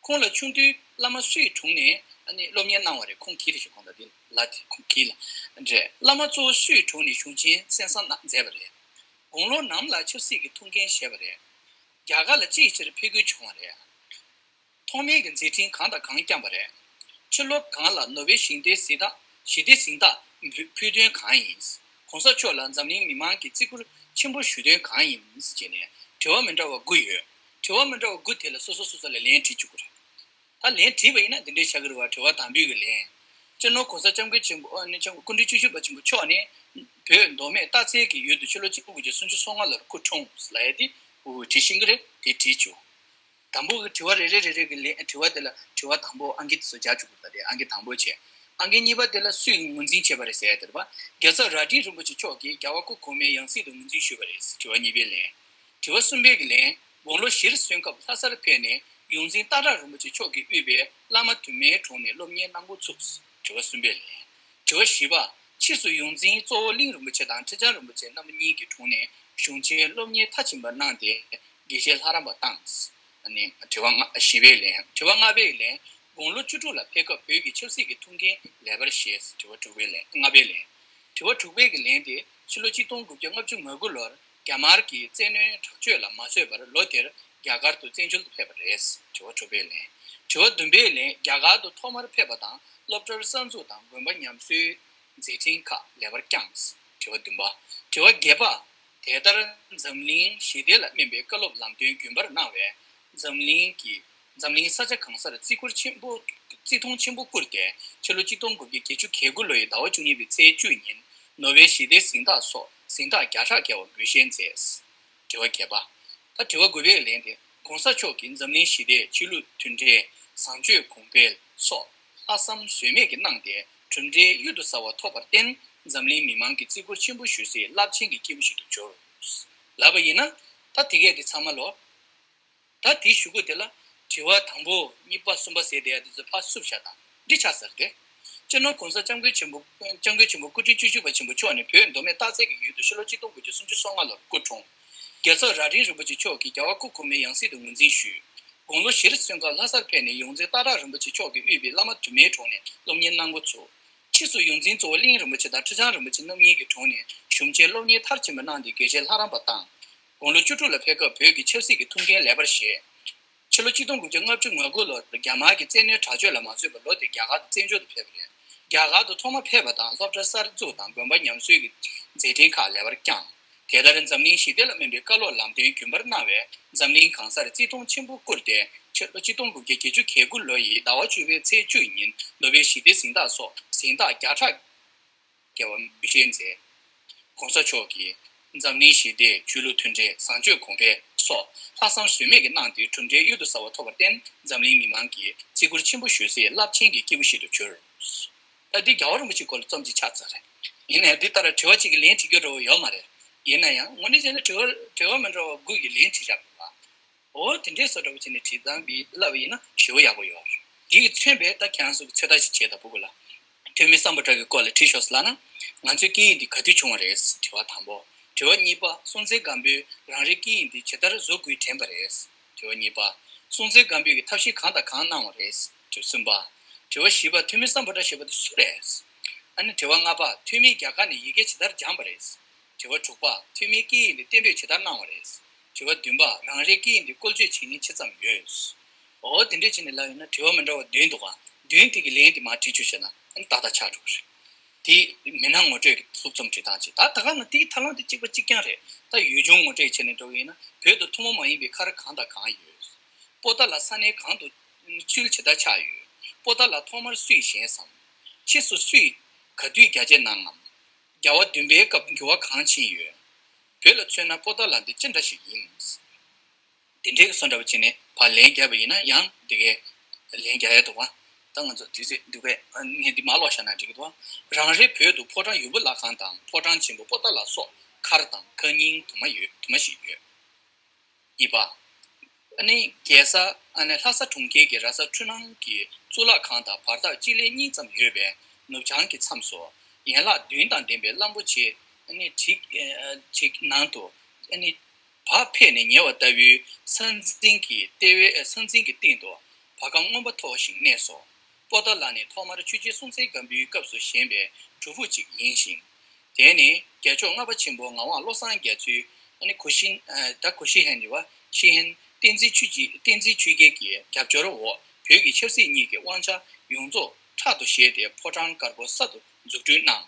ཁོང་ལ་ཆུང་དུས་བླ་མ་སུའི་དྲུང་ནས་ཨ་ནི་སློབ་གཉེར་གནང་བ་རེད། ཁོང་གིས་རེད་ཞུ། ཁོང་ད་དེ་ལ་དེ་ཁོང་གིས་ལ་རེད། བླ་མ་གཙོ་བོ་སུའི་དྲུང་ནས་གཞུང་ཆེན་གསན་བསམ་གནང་མཛད་པ་རེད། དགུང་ལོ་ནམ་ལ་ཆབ་སྲིད་ཀྱི་ཐུགས་འགན་བཞེས་པ་རེད། རྒྱ་གར་ལ་ཅིའི་ཕྱིར་ཕེབས་དགོས་བྱུང་བ་རེད། ཐོག་མའི་གི་མཛད་འཕྲིན་གང་དང་གང་བསྐྱངས་པ་རེད། ཕྱི་ལོ་གང་ལ་ནོ་བེལ་ཞི་བདེའི་གཟེངས་རྟགས་ཞི་བདེའི་གཟེངས་རྟགས་ཕུལ་དོན་གང་ཡིན། གོང་ས་མཆོག་ལ་འཛམ་གླིང་མི་མང་གིས་བརྩི་བཀུར་ཆེན་པོ་ཞུ་དོན་གང་ཡིན་ཟེར་ནས་དྲི་བ་མི་འདྲ་བ་དགུ་ཡོད། དྲི་བ་མི་འདྲ་བ་དགུ་དེ་ལ་སོ་སོ་སོ་སོ་ལ་ལན་བྲིས་བཅུག་གི་རེད། ད་ལན་བྲིས་པ་ཡིན་ན་འདི་འདྲའི་བྱ་གི་རེད་བ། དྲི་བ་དང་པོའི་གི་ལན། སྤྱི་ནོར་གོང་ས་སྐྱབས་མགོན་ཆེན་པོ་ཨ་ནི་སྐྱབས་མགོན་སྐུ་ཕྲེང་བཅུ་བཞི་པ་ཆེན་པོ་མཆོག་ནི་བོད་མདོ་སྨད་སྟག་འཚེར་གྱི་ཡུལ་དུ་ཕྱི་ལོ་གཅིག་སྟོང་དགུ་བརྒྱ་སུམ་ཅུ་སོ་ལྔ་ལོར་སྐུ་འཁྲུངས་ལབ་ཡ་དེ་འུ་དྲི་ཤེས་ཀྱི་རེད། དེ་བྲིས་བཅུག་དང་པོ་གི་དྲི་བ་རེ་རེ་རེ་རེ་གི་ལན་དྲི་བ་དེ་ལ་དྲི་བ་དང་པོ་ཨང་ཀི་དེ་ཚོ་རྒྱག་བཅུག་དགོས། ད་དེ་ཨང་ཀི་དང་པོ་བྱས། ཨང་ཀི་གཉིས་པ་དེ་ལ་སུས་ངོས་འཛིན་བྱས་པ་རེད་ཟེར་ཡ་དེ་རེད་པ། རྒྱལ་ཚབ་རྭ་སྒྲེང་རིན་པོ་ཆེ་མཆོག་གིས་རྒྱལ་བ་སྐུ་གོང་མའི་ཡང་སྲིད་དུ་ངོས་འཛིན་ཞུས་པ་རེད། དྲི་བ་གཉིས་པའི་ལན། དྲི་བ་གསུམ་པའི་གི་ལན། དགུང་ལོ་བཞིར་སོན་སྐབས་ལྷ་སར་ཕེབས་ནས་ཡོངས་འཛིན་སྟག་བྲག་རིན་པོ་ཆེ་མཆོག་གིས་དབུས་པའི་བླ་མ་དུ་མའི་དྲུང་ནས་སློབ་གཉེར་གནང་འགོ་ཚུགས། དྲི་བ་གསུམ་པའི་ལན། དྲི་བ་བཞི་པ། ཕྱིས་སུ་ཡོངས་འཛིན་གཙོ་བོ་གླིང་རིན་པོ་ཆེ་དང་ཁྲི་བྱང་རིན་པོ་ཆེ་རྣམ་པ་གཉིས་ཀྱི་དྲུང་ནས་གཞུང་ཆེན་སློབ་གཉེར་མཐར་ཕྱིན་པ་གནང་སྟེ་དགེ་བཤེས་ལྷ་རམས་པ་བཏང་། ཨ་ནི་དྲི་བ་ལྔ་བཞི་པའི་ལན། དྲི་བ་ལྔ་པའི་ལན། དགུང་ལོ་བཅུ་དྲུག་ལ་ཕེབས་སྐབས་བོད་ཀྱི་ཆབ་སྲིད་ཀྱི་ཐུགས་འགན་ལེགས་པར་བཞེས། དྲི་བ་དྲུག་པའི་ལན། ལྔ་པའི་ལན། དྲི་བ་དྲུག་པའི་གི་ལན་དེ་ཕྱི་ལོ་གཅིག་སྟོང་དགུ་བརྒྱ་ལྔ་བཅུ་ང་དགུ་ལོར་རྒྱ་དམར་གྱི་བཙན་གནོན་དྲག་སྤྱོད་ལ་མ་བཟོད་པར་ལོ་དེར་རྒྱ་གར་དུ་བཙན་བྱོལ་དུ་ཕེབས་པ་རེད། དྲི་བ་དྲུག་པའི་ལན། དྲི་བ་བདུན་པའི་ལན། རྒྱ་གར་དུ་ཐོག་མར་ཕེབས་པ་དང་སློབ་གྲྭར་གསར་འཛུགས་དང་དགོན་པ་ཉམས་གསོའི་མཛད་འཕྲིན་ཁག་ལེགས་པར་བསྐྱངས། དྲི་བ་བདུན་པ། དྲི་བ་བརྒྱད་པ། དེ་ལྟར་འཛམ་གླིང་ཞི་བདེ་ལ་སྨན་པའི་བཀའ་སློབ་ལམ་སྟོན་རྒྱུན་པར་གནང་བས་འཛམ་གླིང་གི་འཛམ་གླིང་ས་ཆ་གང་སར་བརྩི་བཀུར་ཆེན་པོ་བརྩི་མཐོང་ཆེན་པོ་བཀུར་ཏེ་ཕྱི་ལོ་གཅིག་སྟོང་དགུ་བརྒྱ་བརྒྱད་ཅུ་གྱ་དགུ་ལོ་ཡི་ཟླ་བ་བཅུ་གཉིས་པའི་ཚེས་བཅུ་ཉིན་ནོ་བེལ་ཞི་བདེའི་གཟེངས་རྟགས་སོགས་གཟེངས་རྟགས་བརྒྱ་ཕྲག་བརྒལ་བ་འབུལ་བཞེས་མཛད། དྲི་བ་བརྒྱད་པ། ད་དྲི་བ་དགུ་པའི་ལན་དེ། གོང་ས་མཆོག་གིས་འཛམ་གླིང་ཞི་བདེ་ཆོས་ལུགས་མཐུན་འབྲེལ་བཟང་སྤྱོད་གོང་འཕེལ་སོགས་ལྷག་བསམ་ཟོལ་མེད་ཀྱིས་གནང་སྟེ་གྲུབ་འབྲས་གཡུར་དུ་ཟ་བ་ཐོབ་པར་བརྟེན་འཛམ་གླིང་མི་མང་གིས་བརྩི་བཀུར་ཆེན་པོ་ཞུ་སའི་རླབས་ཆེན་གྱི་སྐྱེས་བུ་ཞིག་ཏུ་གྱུར། ལབ་པ་ཡིན་ན་ད་དེ་གས་དེ་ཚང་མ་ལོ། ད་དེའི་གཞུག་གུ་དེ་ལ་དྲི་བ་དང་པོ་གཉིས་པ་གསུམ་པ་ཟེར་བསྡད་ཡ་དེ་ཚོ་ཕར་བསུབ་བཞག་དང་འདི་ཆགས་ཚར་ཏེ། སྤྱི་ནོར་གོང་ས་སྐྱབས་མགོན་ཆེན་པོ་སྐྱབས་མགོན་ཆེན་པོ་སྐུ་ཕྲེང་བཅུ་བཞི་པ་ཆེན་པོ་མཆོག་ནི་བོད་མདོ་སྨད་སྟག་འཚེར་གྱི་ཡུལ་དུ་ཕྱི་ལོ་གཅིག་སྟོང་དགུ་བརྒྱ་སུམ་ཅུ་སོ་ལྔ་ལོར་སྐུ་འཁྲུངས། རྒྱལ་ཚབ་རྭ་སྒྲེང་རིན་པོ་ཆེ་མཆོག་གིས་རྒྱལ་བ་སྐུ་གོང་མའི་ཡང་སྲིད་དུ་ངོས་འཛིན་ཞུས། དགུང་ལོ་བཞིར་སོན་སྐབས་ལྷ་སར་ཕེབས་ནས་ཡོངས་འཛིན་སྟག་བྲག་རིན་པོ་ཆེ་མཆོག་གིས་དབུས་པའི་བླ་མ་དུ་མའི་དྲུང་ནས་སློབ་གཉེར་གནང་འགོ་ཚུགས། ཕྱིས་སུ་ཡོངས་འཛིན་གཙོ་བོ་གླིང་རིན་པོ་ཆེ་དང་ཁྲི་བྱང་རིན་པོ་ཆེ་རྣམ་གཉིས་ཀྱི་དྲུང་ནས་གཞུང་ཆེན་སློབ་གཉེར་མཐར་ཕྱིན་པ་གནང་སྟེ་དགེ་བཤེས་ལྷ་རམས་པ་བཏང་། དགུང་ལོ་བཅུ་དྲུག་ལ་ཕེབས་སྐབས་བོད་ཀྱི་ཆབ་སྲིད་ཀྱི་ཐུགས་འགན་ལེགས་པར་བཞེས། ཕྱི་ལོ་གཅིག་སྟོང་དགུ་བརྒྱ་ལྔ་བཅུ་ང་དགུ་ལོར་རྒྱ་དམར་གྱི་བཙན་གནོན་དྲག་སྤྱོད་ལ་མ་བཟོད་པར་ལོ་དེར་རྒྱ་གར་དུ་བཙན་བྱོལ་དུ་ཕེབས་པ་རེད། རྒྱ་གར་དུ་ཐོག་མར་ཕེབས་པ་དང་སློབ་གྲྭ་གསར་འཛུགས་དང་དགོན་པ་ཉམས་གསོའི་མཛད་འཕྲིན་ཁག་ལེགས་པར་བསྐྱངས། དེ་ལྟར་འཛམ་གླིང་ཞི་བདེ་ལ་སྨན་པའི་བཀའ་སློབ་ལམ་སྟོན་རྒྱུན་པར་གནང་བས་འཛམ་གླིང་གང་སར་བརྩི་མཐོང་ཆེན་པོ་བཀུར་ཏེ་ཕྱི་ལོ་གཅིག་སྟོང་དགུ་བརྒྱ་བརྒྱད་ཅུ་གྱ་དགུ་ལོ་ཡི་ཟླ་བ་བཅུ་པའི་ཚེས་བཅུ་ཉིན་ནོ་བེལ་ཞི་བདེའི་གཟེངས་རྟགས་སོགས་གཟེངས་རྟགས་བརྒྱ་ཕྲག་བརྒལ་བ་འབུལ་བཞེས་མཛད། གོང་ས་མཆོག་གིས་འཛམ་གླིང་ཞི་བདེ་ཆོས་ལུགས་མཐུན་འབྲེལ་བཟང་སྤྱོད་གོང་འཕེལ་སོགས་ལྷག་བསམ་ཟོལ་མེད་ཀྱིས་གནང་སྟེ་གྲུབ་འབྲས་གཡུར་དུ་ཟ་བ་ཐོབ་པར་བརྟེན་འཛམ་གླིང་མི་མང་གིས་བརྩི་བཀུར་ཆེན་པོ་ཞུ་སའི་རླབས་ཆེན་གྱི་སྐྱེས་བུ་ཞིག་ཏུ་གྱུར། ད་འདི་རྒྱལ་བ་རིན་པོ་ཆེའི་སྐོར་ལ་རྩོམ་ཅིག་ཆགས་ཚར་རེད། ཡིན་ནའི་འདི་ལྟར་དྲི་བ་གཅིག་གི་ལན་དྲི་རྒྱུ་འདྲ་བོ་ཡོད་མ་རེད། ཡིན་ན་ཡང་དངོས་གནས་བྱས་ན་དྲི་བ་དྲི་བ་མི་འདྲ་བ་དགུ་ཡི་ལན་དྲིས་བཞག་པ་རེད་པ། འོ་དེ་འདྲའི་བཟོ་འདྲ་བོ་བྱས་ནས་དྲིས་སྟངས་འདི་ལབ་པ་ཡིན་ན་ཞེ་པོ་ཡག་པོ་ཡོད་རེད། དེ་གི་མཚོན་པའི་ད་ཁྱེད་རང་ཚོ་གི་ཚོད་ལྟ་ཞིག་བྱེད་དང་ཕྲུ་གུ་ལ། ཐོན་མི་སམ་བྷོ་ཊ་གི་སྐོར་ལ་དྲིས་ཤོག་ཟེར་ལབ་ན། ང་ཚོའི་སྐད་ཡིག་འདི་ག་དུས་བྱུང་བ་རེད། དྲི་བ་དང་པོ། དྲི་བ་གཉིས་པ། སྲོང་བཙན་སྒམ་པོས་རང་རེའི་སྐད་ཡིག་འདི་ཇི་ལྟར་བཟོ་དགོས་དྲན་པ་རེད། དྲི་བ་གཉིས་པ། སྲོང་བཙན་སྒམ་པོས་ཀྱི་ཐབས་ཤེས་གང་དང་གང་གནང་བ་རེད། དྲི་བ་གསུམ་པ། དྲི་བ་བཞི་པ། ཐོན་མི་སམ་བྷོ་ཊ་ཞེས་པ་དེ་སུ་རེད། ཨ་ནི་དྲི་བ་ལྔ་པ། ཐོན་མིས་རྒྱ་གར་ནས་ཡི་གེ་ཇི་ལྟར་སྦྱངས་པ་རེད། དྲི་བ་དྲུག་པ། ཐོན་མིས་སྐད་ཡིག་འདི་གཏན་འབེབས་ཇི་ལྟར་གནང་བ་རེད། དྲི་བ་བདུན་པ། རང་རེའི་སྐད་ཡིག་འདི་བཀོལ་སྤྱོད་བྱེད་མཁན་ཇི་ཙམ་ཡོད། འོ་དེ་འདྲས་བྱས་ནས་ལབ་ཡོད་ན་དྲི་བ་མི་འདྲ་བ་བདུན་འདུག་ག་བདུན་དེ་གི་ལན་དེ་མར་བྲིས་བཅུག་ཤེ་ན་ཨ་ནི་ཏག་ཏག་ཆགས་འགྲོ་གི་རེད། དེ་མི་སྣ་ངོ་སྤྲོད་ཀྱི་ལྷུག་རྩོམ་བྲིས་སྟངས་ཅིག་ད་ད་ག་ནང་དེ་གི་ཐབས་ལམ་དེ་གཅིག་པ་གཅིག་རྐྱང་རེད། ད་ཡུལ་ལྗོངས་ངོ་སྤྲོད་བྱས་ནས་འགྲོ་གི་ཡིན་ན་བོད་དུ་ཐུན་མོང་མ་ཡིན་པའི་མཁར་གང་དང་གང་ཡོད། པོ་ཏཱ་ལ་ས་གནས་གང་དུ་ཚུལ་ཇི་ལྟར་ཆགས་ཡོད། པོ་ཏཱ་ལ་ཐོག་མར་སུས་བཞེངས་སམ། ཕྱིས་སུ་སུས་ག་དུས་རྒྱ་སྐྱེད་གནང་ངམ། རྒྱལ་བ་བདུན་པའི་སྐབས་འགྱུར་བ་གང་ཕྱིན་ཡོད། བོད་ལ་མཚོན་ན་པོ་ཏཱ་ལ་འདི་ཅི་འདྲ་ཞིག་ཡིན། དེ་འདྲའི་བཟོ་འདྲ་བ་བྱས་ནས་ཕར་ལན་བརྒྱབ་པ་ཡིན་ན་ཡང་འདི་གའི་ལན་རྒྱག་ཡ་འདུག་བ། ད་ང་ཚོ་དུས་ཚོད་འདུག་པས་ངས་འདི་མ་ཀློག་བཞག་ན་འགྲིག་གི་འདུག་བ། རང་རེ་བོད་དུ་ཕོ་བྲང་ཡུམ་བུ་བླ་ཁང་དང་ཕོ་བྲང་ཆེན་པོ་པོ་ཏཱ་ལ་སོགས་མཁར་དང་མཁའ་རྙིང་དུ་མ་ཡོད་དུ་མ་ཞིག་ཡོད། གཉིས་པ། ཨ་ནི་རྒྱལ་ས་ཨ་ནི་ལྷ་ས་གྲོང་ཁྱེར་གྱི་ར་ས་འཕྲུལ་སྣང་གི་གཙུག་ལག་ཁང་དང་བར་ཐག་སྤྱི་ལེ་གཉིས་ཙམ་ཡོད་པའི་ནུབ་བྱང་གི་མཚམས་སུ་ཡན་ལག་བདུན་དང་ལྡན་པའི་གླང་པོ་ཆེ་ཨ་ནི་བྲིས་བྲིས་ནང་དུ་ཨ་ནི་བག་ཕེབས་ནས་ཉལ་བ་ལྟ་བུའི་ས་འཛིན་གྱི་ལྟེ་བའི་ས་འཛིན་གྱི་སྟེང་དུ་བ་གམ་རྔོན་པ་མཐོ་ཞིང་གནས་སོ། པོ་ཏཱ་ལ་ནི་ཐོག་མར་ཆོས་རྒྱལ་སྲོང་བཙན་སྒམ་པོའི་སྐབས་སུ་བཞེངས་པའི་སྒྲུབ་ཕུག་ཅིག་ཡིན་ཞིང་། དེ་ནི་རྒྱལ་མཆོག་ལྔ་པ་ཆེན་པོ་ངག་དབང་བློ་བཟང་རྒྱ་མཚོའི་ ཨ་ནི་གུ་ཤིན་ཨ་ད་གུ་ཤི་ཧན་རེད་བ། ཤི་ཧན་བསྟན་འཛིན་ཆོས་རྒྱལ་བསྟན་འཛིན་ཆོས་རྒྱལ་གྱི་རྒྱབ་སྐྱོར་འོག་བོད་ཀྱི་ཆབ་སྲིད་གཉིས་ཀྱི་དབང་ཆ་ཡོངས་རྫོགས་ཕྲག་ཏུ་བཞེས་ཏེ་ཕོ་བྲང་དཀར་པོ་གསར་དུ་འཛུགས་སྐྲུན་གནང་།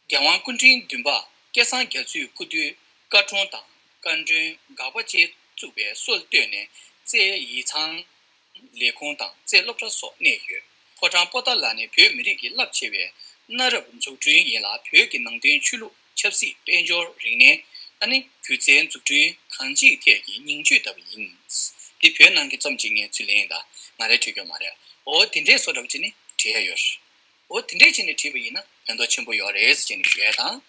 རྒྱལ་དབང་སྐུ་ཕྲེང་བདུན་པ་སྐལ་བཟང་རྒྱ་མཚོའི་སྐུ་དུས་བཀའ་དྲུང་དང་བཀའ་དྲུང་འགག་པ་བཅས་བཙུགས་པའི་སྲོལ་བཏོད་ནས་རྩེ་ཡིག་ཚང་ལས་ཁུངས་དང་རྩེ་སློབ་གྲྭ་སོགས་གནས་ཡོད། ཕོ་བྲང་པོ་ཏཱ་ལ་ནི་བོད་མི་རིགས་ཀྱི་རླབས་ཆེ་བའི་གནའ་རབས་འཛུགས་སྐྲུན་ཡིན་ལ། བོད་ཀྱི་ནང་བསྟན་ཆོས་ལུགས་ཆབ་སྲིད་དཔལ་འབྱོར་རིག་གནས། ཨ་ནི་སྒྱུ་རྩལ་འཛུགས་སྐྲུན་གང་ཅིའི་ཐད་ཀྱི་ཉིང་བཅུད་ལྟ་བུ་ཡིན། འདི་བོད་ནང་གི་རྩོམ་ཅིག་ངས་ཚུར་ལེན་ཡིན་ད། ང་རས་བྲིས་རྒྱུ་མ་རེད། འོ་དེ་འདྲས་བཟོ་འདྲ་བོ་ཅིག་ནི་བྲིས་ཡ་ཡོད་རེད། འོ་དེ་འདྲས་བྱས་ནས་བྲིས་པ་ཡིན་ན་ཕན་ཐོགས་ཆེན་པོ་ཡོད་རེད་ཟེར་ནས་ཞུ་ཡ་དང་།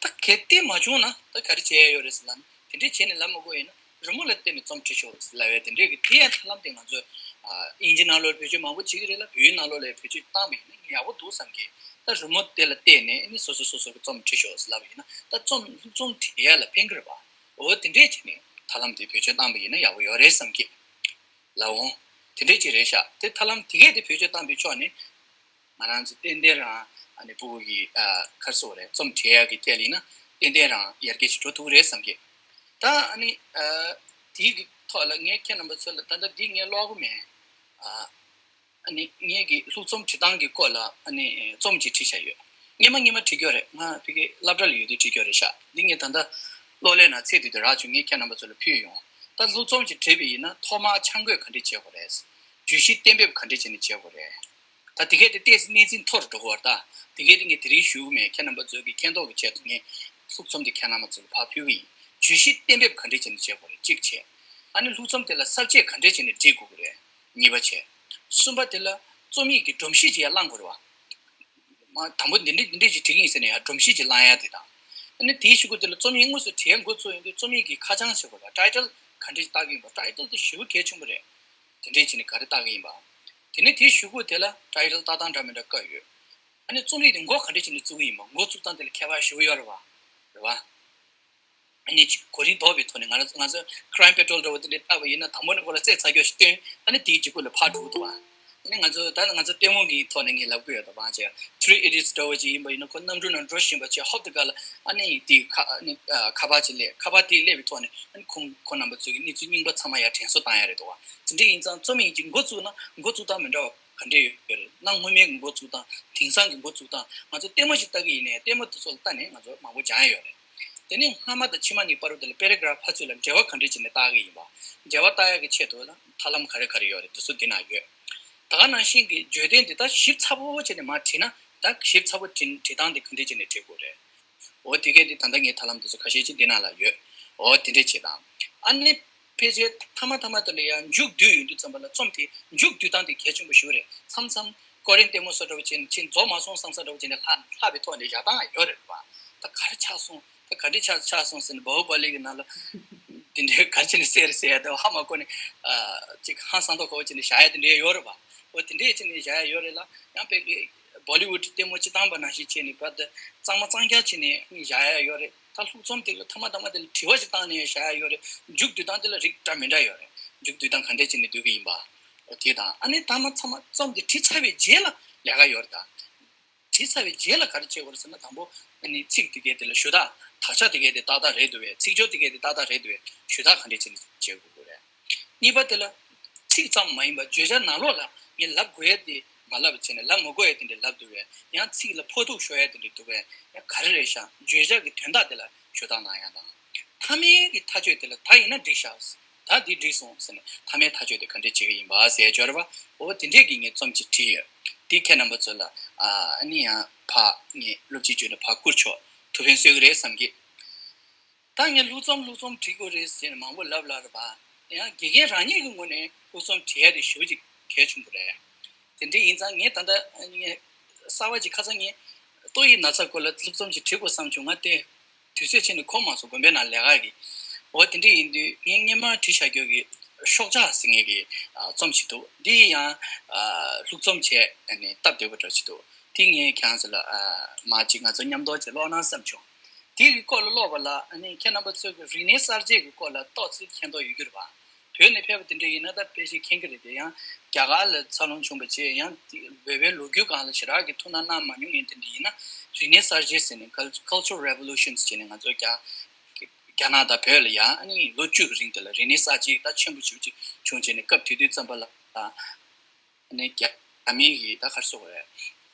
ད་གལ་ཏེ་མ་བྱུང་ན་ད་ག་རེ་བྱེད་ཡ་ཡོད་རེད་ཟེར་ལབ་ན། དེ་འདྲས་བྱས་ནས་ལབ་མ་དགོས་ཡིན་ན་རི་མོ་ལ་བརྟེན་ནས་རྩོམ་བྲིས་ཤོག་ཟེར་ལབ་ཡ་དེ་འདྲས་ཀྱི་དེ་ཡང་ཐབས་ལམ་དེ་ང་ཚོས་ཨ་དབྱིན་ཇི་ནང་ལོགས་བེད་སྤྱོད་མང་པོ་བྱེད་ཀྱི་རེད་ལ། བོད་ཡིག་ནང་ལོགས་ལ་བེད་སྤྱོད་བཏང་བ་ཡིན་ན་ཡག་པོ་འདུག་བསམ་གི། ད་རི་མོ་དེ་ལ་བལྟས་ནས་ཨ་ནི་སོ་སོ་སོ་སོ་གི་རྩོམ་བྲིས་ཤོག་ཟེར་ལབ་པ་ཡིན་ན། ད་རྩོམ་ལྷུག་རྩོམ་བྲིས་ཡ་ལ་ཕན་གི་རེད་པ། འོ་དེ་འདྲས་བྱས་ནས་ཐབས་ལམ་དེ་བེད་སྤྱོད་བཏང་བ་ཡིན་ན་ཡག་པོ་ཡོད་རེད་བསམ་གི། ལགས་འོང་། དེ་འདྲས་ཅིག་རེད་ཤག་དེ་ཐབས་ལམ་དེ་གས་དེ་བེད་སྤྱོད་བཏང་པའི་ཕྱོགས་ནས། ང་རང་ཚོ་ཏན་ཏན་རང་ཨ་ནི་ཕྲུ་གུ་གི་ཨ་ག་རེ་ཟེར་དགོས་རེད། རྩོམ་འབྲི་ཡག་གི་ཐད་ལ་ཡིན་ན་ཏན་ཏན་རང་ཡར་རྒྱས་ཤིག་འགྲོ་ཐུབ་ཀྱི་རེད་བསམ་གི། ད་ཨ་ནི་ཨ་དེའི་གི་ཐོག་ལ་ངས་ཁྱེད་རྣམ་པ་ཚོ་ལ་ད་ལྟ་འདི་ངས་ཀློག་གི་མེད། ཨ་ཨ་ནི་ངས་གི་ལྷུག་རྩོམ་བྲིས་སྟངས་ཀྱི་སྐོར་ལ་ཨ་ནི་རྩོམ་ཅིག་བྲིས་བཞག་ཡོད། སྔོན་མ་སྔོན་མ་བྲིས་ཀྱི་ཡོད་རེད། ང་ཕ་གི་སློབ་གྲྭ་ལ་ཡོད་དུས་བྲིས་ཀྱི་ཡོད་རེད་ཤག་འདི་ངས་ད་ལྟ་གློག་ཀླད་ནང་ཚད་དུས་དུ་རག་བྱུང་། ངས་ཁྱེད་རྣམ་པ་ཚོ་ལ་ཕུལ་ཡོང་། ད་ལྷུག་རྩོམ་ཅིག་བྲིས་པ་ཡིན་ན་ཐོག་མར་ཆ་བགོས་ག་འདྲས་བྱེད་དགོས་རེད། བརྗོད་གཞི་གཏན་འབེབས་ག་འདྲས་བྱས་ནས་བྱེད་དགོས་རེད། ད་དེ་གས་དེ་ཏོག་ཙམ་གནས་ཚད་མཐོ་རུ་འགྲོ་གི་ཡོད་རེད་ད། དེ་གས་དེ་ངས་དེ་རིང་ཞུ་གི་མེད། ཁྱེད་རྣམ་པ་ཚོ་གི་མཁྱེན་རྟོགས་ཀྱི་ཆེད་དུ་ངས་ལྷུག་རྩོམ་དེ་ཁྱེད་རྣམ་པ་ཚོ་ལ་ཕར་ཕུལ་གི་ཡིན། བརྗོད་གཞི་གཏན་འབེབས་ག་འདྲས་བྱས་ནས་བྱེད་དགོས་རེད། གཅིག་བྱས། ཨ་ནི་ལྷུག་རྩོམ་དེ་ལ་ས་བཅད་ག་འདྲས་བྱས་ནས་སྒྲིག་དགོས་ཀྱི་རེད། གཉིས་པ་བྱས། གསུམ་པ་དེ་ལ་རྩོམ་ཡིག་གི་སྒྲོམ་གཞི་ཅིག་ཡར་བླང་དགོས་རེད་བ། མ་དང་པོ་འདི་འདྲས་འདི་འདྲས་ཅིག་བྲིས་ཀྱི་ཡིན་ཟེར་ནས་ཡར་སྒྲོམ་གཞི་ཅིག་བླང་ཡ་དེ་དང་། ཨ་ནི་དེའི་གཞུག་གུ་དེ་ལ་རྩོམ་ཡིག་དངོས་སུ་བྲིས་འགོ་བཙུགས་ཡོང་དུས་རྩོམ་ཡིག་གི་ཁ་བྱང་ཞེས་པ་ལ་ཊའི་ཊལ་ག་འདྲས་བཏགས་ཀྱི་ཡིན་པ། ཊའི་ཊལ་དེ་ཞེ་པོ་གལ་ཆེན་པོ་རེད། དེ་འདྲས་བྱས་ནས་ག་རེ་བཏགས་ཀྱི་ཡིན་པ། དེ་ནས་དེའི་གཞུག་གུ་དེ་ལ་ཊའི་ཊལ་བཏགས་སྟངས་འདྲ་མི་འདྲ་བཀོད་ཡོད། ཨ་ནི་རྩོམ་ཡིག་དེ་འགོ་ག་འདྲས་བྱས་ནས་བཙུགས་ཀྱི་ཡིན་པ། འགོ་བཙུགས་སྟངས་དེ་ལ་ཁྱད་པར་ཞེ་པོ་ཡོད་རེད་བ། རེད་བ། ཨ་ནི་གཅིག་གོ་རིམ་ལྡོག་པའི་ཐོག་ནས་ང་རང་ང་ཚོ་ཁི་རའིམ་པེ་ཊོལ་འདྲ་བོ་དེ་འདྲས་བཏབ་པ་ཡིན་ན་དང་པོ་ནས་ཁོ་ལ་རྩོད་ཚར་རྒྱུ་ཞིག་བཏོན། ཨ་ནི་དེའི་རྗེས་གུ་ལ་ཕར་འགྲོ་གི་འདུག་བ། ཨ་ནི་ང་ཚོ་ད་ང་ཚོ་ལྟད་མོ་གི་ཐོག་ནས་ངས་ལབ་གི་ཡོད་ད། བང་ཆེ་ཐི་རི་ཨི་ཌི་ཡེཊ་སི་འདྲ་བོ་ཅིག་ཡིན་པ་ཡིན་ན་ཁོ་གནམ་གྲུ་ནང་འགྲོ་བཞིན་པ་བྱས་ཧོབ་དེ་ག་ལ་ཨ་ནི་དེའི་ཁ་ཨ་ནི་ཨ་ཁ་པར་ཅིག་སླེབས། ཁ་པར་དེ་སླེབས་པའི་ཐོག་ནས་ཨ་ནི་ཁོང་ཁོང་རྣམ་པ་ཚོ་གི་གནས་ཚུལ་རྙིང་པ་ཚང་མ་ཡར་དྲན་གསོ་བཏང་ཡ་རེད་འདུག་བ། དེ་འདྲ་ཡིན་ཙང་རྩོམ་ཡིག་ཅིག་འགོ་བཙུགས་ན་འགོ་བཙུགས་སྟངས་མི་འདྲ་བ་ག་འདྲས་ཡོད་རེད། གནའ་སྔོན་མའི་འགོ་བཙུགས་སྟངས། དེང་སང་གི་འགོ་བཙུགས་སྟངས། ང་ཚོ་ལྟད་མོ་ཞིག་ལྟ་གི་ཡིན་ནའི་ལྟད་མོ་དེ་ཚོ་ལ་ལྟ་ནས་ང་ཚོ་མང་པོ་སྦྱང་ཡ་ཡོད་རེད། དེ་ནས་སྔ་མ་དང་ཕྱི་མ་གཉིས་བར་དུ་དེ་ལ་པེ་ར་གྷ་རབ་ཕར་ཚུར་ལ་འབྲེལ་བ་ག་འདྲས་བྱས་ནས་བཏགས་ཀྱི་ཡིན་པ། འབྲེལ་བ་བཏགས་ཡ་གི་ཆེད་དུ་ལ་ཐབས་ལམ་ག་རེ་ག་རེ་ཡོད་རེད། དེ་ཚོ་འདི་ན་ཡོད། ད་ག་ནང་བཞིན་གྱི་བརྗོད་དོན་འདི་དག་ཞིབ་ཚགས་པོ་བྱས་ནས་མར་བྲིས་ན། ད་ཞིབ་ཚགས་པོ་བྲིས་བྲིས་སྟངས་དེ་ག་འདྲས་བྱས་ནས་བྲིས་དགོས་རེད། འོ་དེ་གས་དེ་ད་ལྟ་ངས་ཐབས་ལམ་དེ་ཚོ་ཁ་ཤས་ཅིག་འདི་ནང་ལ་ཡོད། འོ་དེ་འདྲས་བྱེད་དང་། ཨ་ནི་ཕལ་ཆེར་མཐའ་མ་མཐའ་མ་དེ་ལ་ཡང་མཇུག་བསྡུས་ཡོང་དུས་ཙམ་པ་ལ་རྩོམ་དེ་མཇུག་བསྡུ་སྟངས་དེ་གལ་ཆེན་པོ་ཞིག་རེད། མཚམས་མཚམས་སྐོར་རིང་ལྟད་མོ་བཟོ་འདྲ་བོ་བྱས་ནས་ཕྱིན་རྫོགས་མ་སོང་བསམ་ས་འདྲ་བོ་བྱས་ནས་ལྷག་ལྷག་པའི་ཐོག་ནས་བཞག་སྟངས་ཡོད་རེད་པ། ད་ག་རེ་ཆགས་སོང་། ད་ག་འདྲས་ཆགས་ཆགས་སོང་ཟེར་ནས་བྷ་ཧུ་པ་ལི་གི་ནང་ལ་འདི་འདྲའི་ག་རེ་བྱས་ནས་གསལ་རེད་ཟེར་ཡ་དེ་ཧ་མ་གོ་ནས་ཨ་ཅིག་ཧང་སང་མདོག་ཁ་པོ་བྱས་ནས་བཞག་ཡ་དེ་འདྲའི་ཡོད་རེད་པ། འོ་དེ་འདྲས་བྱས་ནས་བཞག་ཡ་ཡོད་རེད་ལ། ཡང་དཔེ་གི་བོ་ལི་ཝུཌ་ལྟད་མོ་སྤྱི་བཏང་པ་ནང་བཞིན་བྱས་ནས་བར་དུ་གཙང་མ་གཙང་རྐྱང་བྱས་ནས་བཞག་ཡ་ཡོད་རེད། ད་ལྷུག་རྩོམ་དེ་ལ་མཐའ་མ་མཐའ་མ་དེ་ལ་དྲི་བ་ཞིག་བཏང་ནས་བཞག་ཡ་ཡོད་རེད། མཇུག་བསྡུ་སྟངས་དེ་ལ་རིགས་འདྲ་མི་འདྲ་ཡོད་རེད། མཇུག་བསྡུ་སྟངས་ག་འདྲས་བྱས་ནས་བསྡུ་གི་ཡིན་པ། འོ་དེ་དང་ཨ་ནི་མཐའ་མ་མཐའ་མ་རྩོམ་དེ་བྲིས་ཚར་བའི་རྗེས་ལ་ལས་ཀ་ཡོད་རེད་ད། བྲིས་ཚར་བའི་རྗེས་ལ་ག་རེ་བྱེད་དགོས་རེད་ཟེར་ན། དང་པོ་ཨ་ནི་ཚིག་དེ་གའི་དེ་ལ་ཞུ་དག་དག་ཆ་དེ་གའི་དེ་ཏག་ཏག་རེད་འདུག་བས། ཚིག་སྦྱོར་དེ་གའི་དེ་ཏག་ཏག་རེད་འདུག་བས། ཞུ་དག་ག་འདྲས་བྱས་ནས་བྱེད་དགོས་ཀྱི་རེད། གཉིས་པ་དེ་ལ་ཚིག་ཙམ་མ་ཡིན་པར་བརྗོད་བྱ་ནང་ལོགས་ལ་ངས་ལབ་དགོས་ཡས་དེ་མ་ལབ་བྱས་ནས་ལབ་མ་དགོས་ཡས་དེ་འདྲ་ལབ་འདུག་བས། ཡང་ཚིག་ལ་ཕོག་ཐུག་ཤོར་ཡས་དེ་འདྲ་འདུག་བས། ཡང་ག་རེ་རེད་ཤག་བརྗོད་བྱ་གི་དོན་དག་དེ་ལ་ཞུ་དག་གནང་ཡ་དང་། མཐའ་མའི་གི་མཐའ་དཔྱོད་དེ་ལ་ད་ཡིན་ན་འགྲིག་ཤག་ད་འདི་འགྲིག་སོང་ཟེར་ནས་མཐའ་མའི་མཐའ་དཔྱོད་དེ་ག་འདྲས་བྱེད་ཀྱི་ཡིན་པ་ཟེར་སྦྱོར་བ། འོ་དེ་འདྲས་ཀྱི་ངས་རྩོམ་ཅིག་བྲིས་ཡོད། འདི་ཁྱེད་རྣམ་པ་ཚོ་ལ་ཨ་ནི་ཡང་ཕར་ངས་སློབ་ཁྲིད་བརྒྱུད་ནས་ཕར་བསྐུར་ཆོག་ཐུགས་ཕན་གསོས་ཀྱི་རེད་བསམ་གི། ད་ངས་ལྷུག་རྩོམ་ལྷུག་རྩོམ་བྲིས་དགོས་རེད་ཟེར་ནས་མང་པོ་ལབ་ལབ་རེད་པ། ཡང་དགེ་རྒན་རང་ཉིད་ཀྱི་ངོས་ནས་ལྷུག་རྩོམ་བྲིས་ཡ་དེ་ཞེ་པོ་ཅིག་གལ་ཆེན་པོ་རེད། དེ་འདྲ་ཡིན་ཙང་ངས་ད་ལྟ་ངས་གསར་བ་ཅིག་ཁ་སང་ངས་ཏོག་དབྱིབས་ན་ཚ་སྐོར་ལ་ལྷུག་རྩོམ་ཅིག་བྲིས་དགོས་བསམ་བྱུང་། ང་དེ་དུས་ཚོད་ཕྱིན་ནས་གོ་མ་སོང་དགོན་པའི་ནང་ལས་ཀ་གི། འོ་དེ་འདྲ་ཡིན་དུས་ངས་སྔོན་མ་བྲིས་བཞག་རྒྱུ་གི་ཤོག་ཆག་ཟེར་མཁན་གྱི་རྩོམ་ཅིག་འདུག་འདི་ཡང་ལྷུག་རྩོམ་བྱས་ནས་སྟབས་བདེ་པོ་འདྲ་ཅིག་འདུག་དེ་ངས་ཁྱེད་རང་ཚོ་ལ་མར་ཅིག་ང་ཚོ་མཉམ་དུ་ཅིག་ཀློག་ན་བསམ་བྱུང་། དེ་གི་སྐོར་ལ་ཀློག་པ་ལ་ཨ་ནི་ཁྱེད་རྣམ་པ་ཚོས་ཀྱི་རིག་གནས་གསར་བརྗེ་གི་སྐོར་ལ་ཏོག་ཙམ་མཁྱེན་རྟོགས་ཡོད་རྒྱུ་རེད་པ། བོད་ནས་ཕེབས་པ་དེ་འདྲ་ཡིན་ན་ད་ཕལ་ཆེར་མཁྱེན་གྱི་རེད་དེ། ཡང་རྒྱ་གར་ལ་འཚར་ལོངས་བྱུང་བ་བྱས། ཡང་དེ་བོད་པའི་ལོ་རྒྱུས་སྒང་ལ་ཞེ་དྲག་གི་ཐུགས་སྣང་གནང་མ་མྱོང་མཁན་དེ་འདྲ་ཡིན་ན། རིག་གནས་གསར་བརྗེ་ཟེར་ནས་Cul- Cultural Revolutions བྱས་ནས་ང་ཚོ་རྒྱ་གི་ རྒྱ་ནག་དང་བོད་ལ་ཡང་ཨ་ནི་ལོ་བཅུ་གི་རིང་དེ་ལ་རིག་གནས་གསར་བརྗེ་ད་ཆེན་པོ་ཞེ་པོ་ཅིག་བྱུང་བྱས་ནས། སྐབས་དེ་དུས་ཙམ་པ་ལ་ཨ་ནི་རྒྱ་མི་གི་ད་ག་རེ་ཟེར་དགོས་རེད།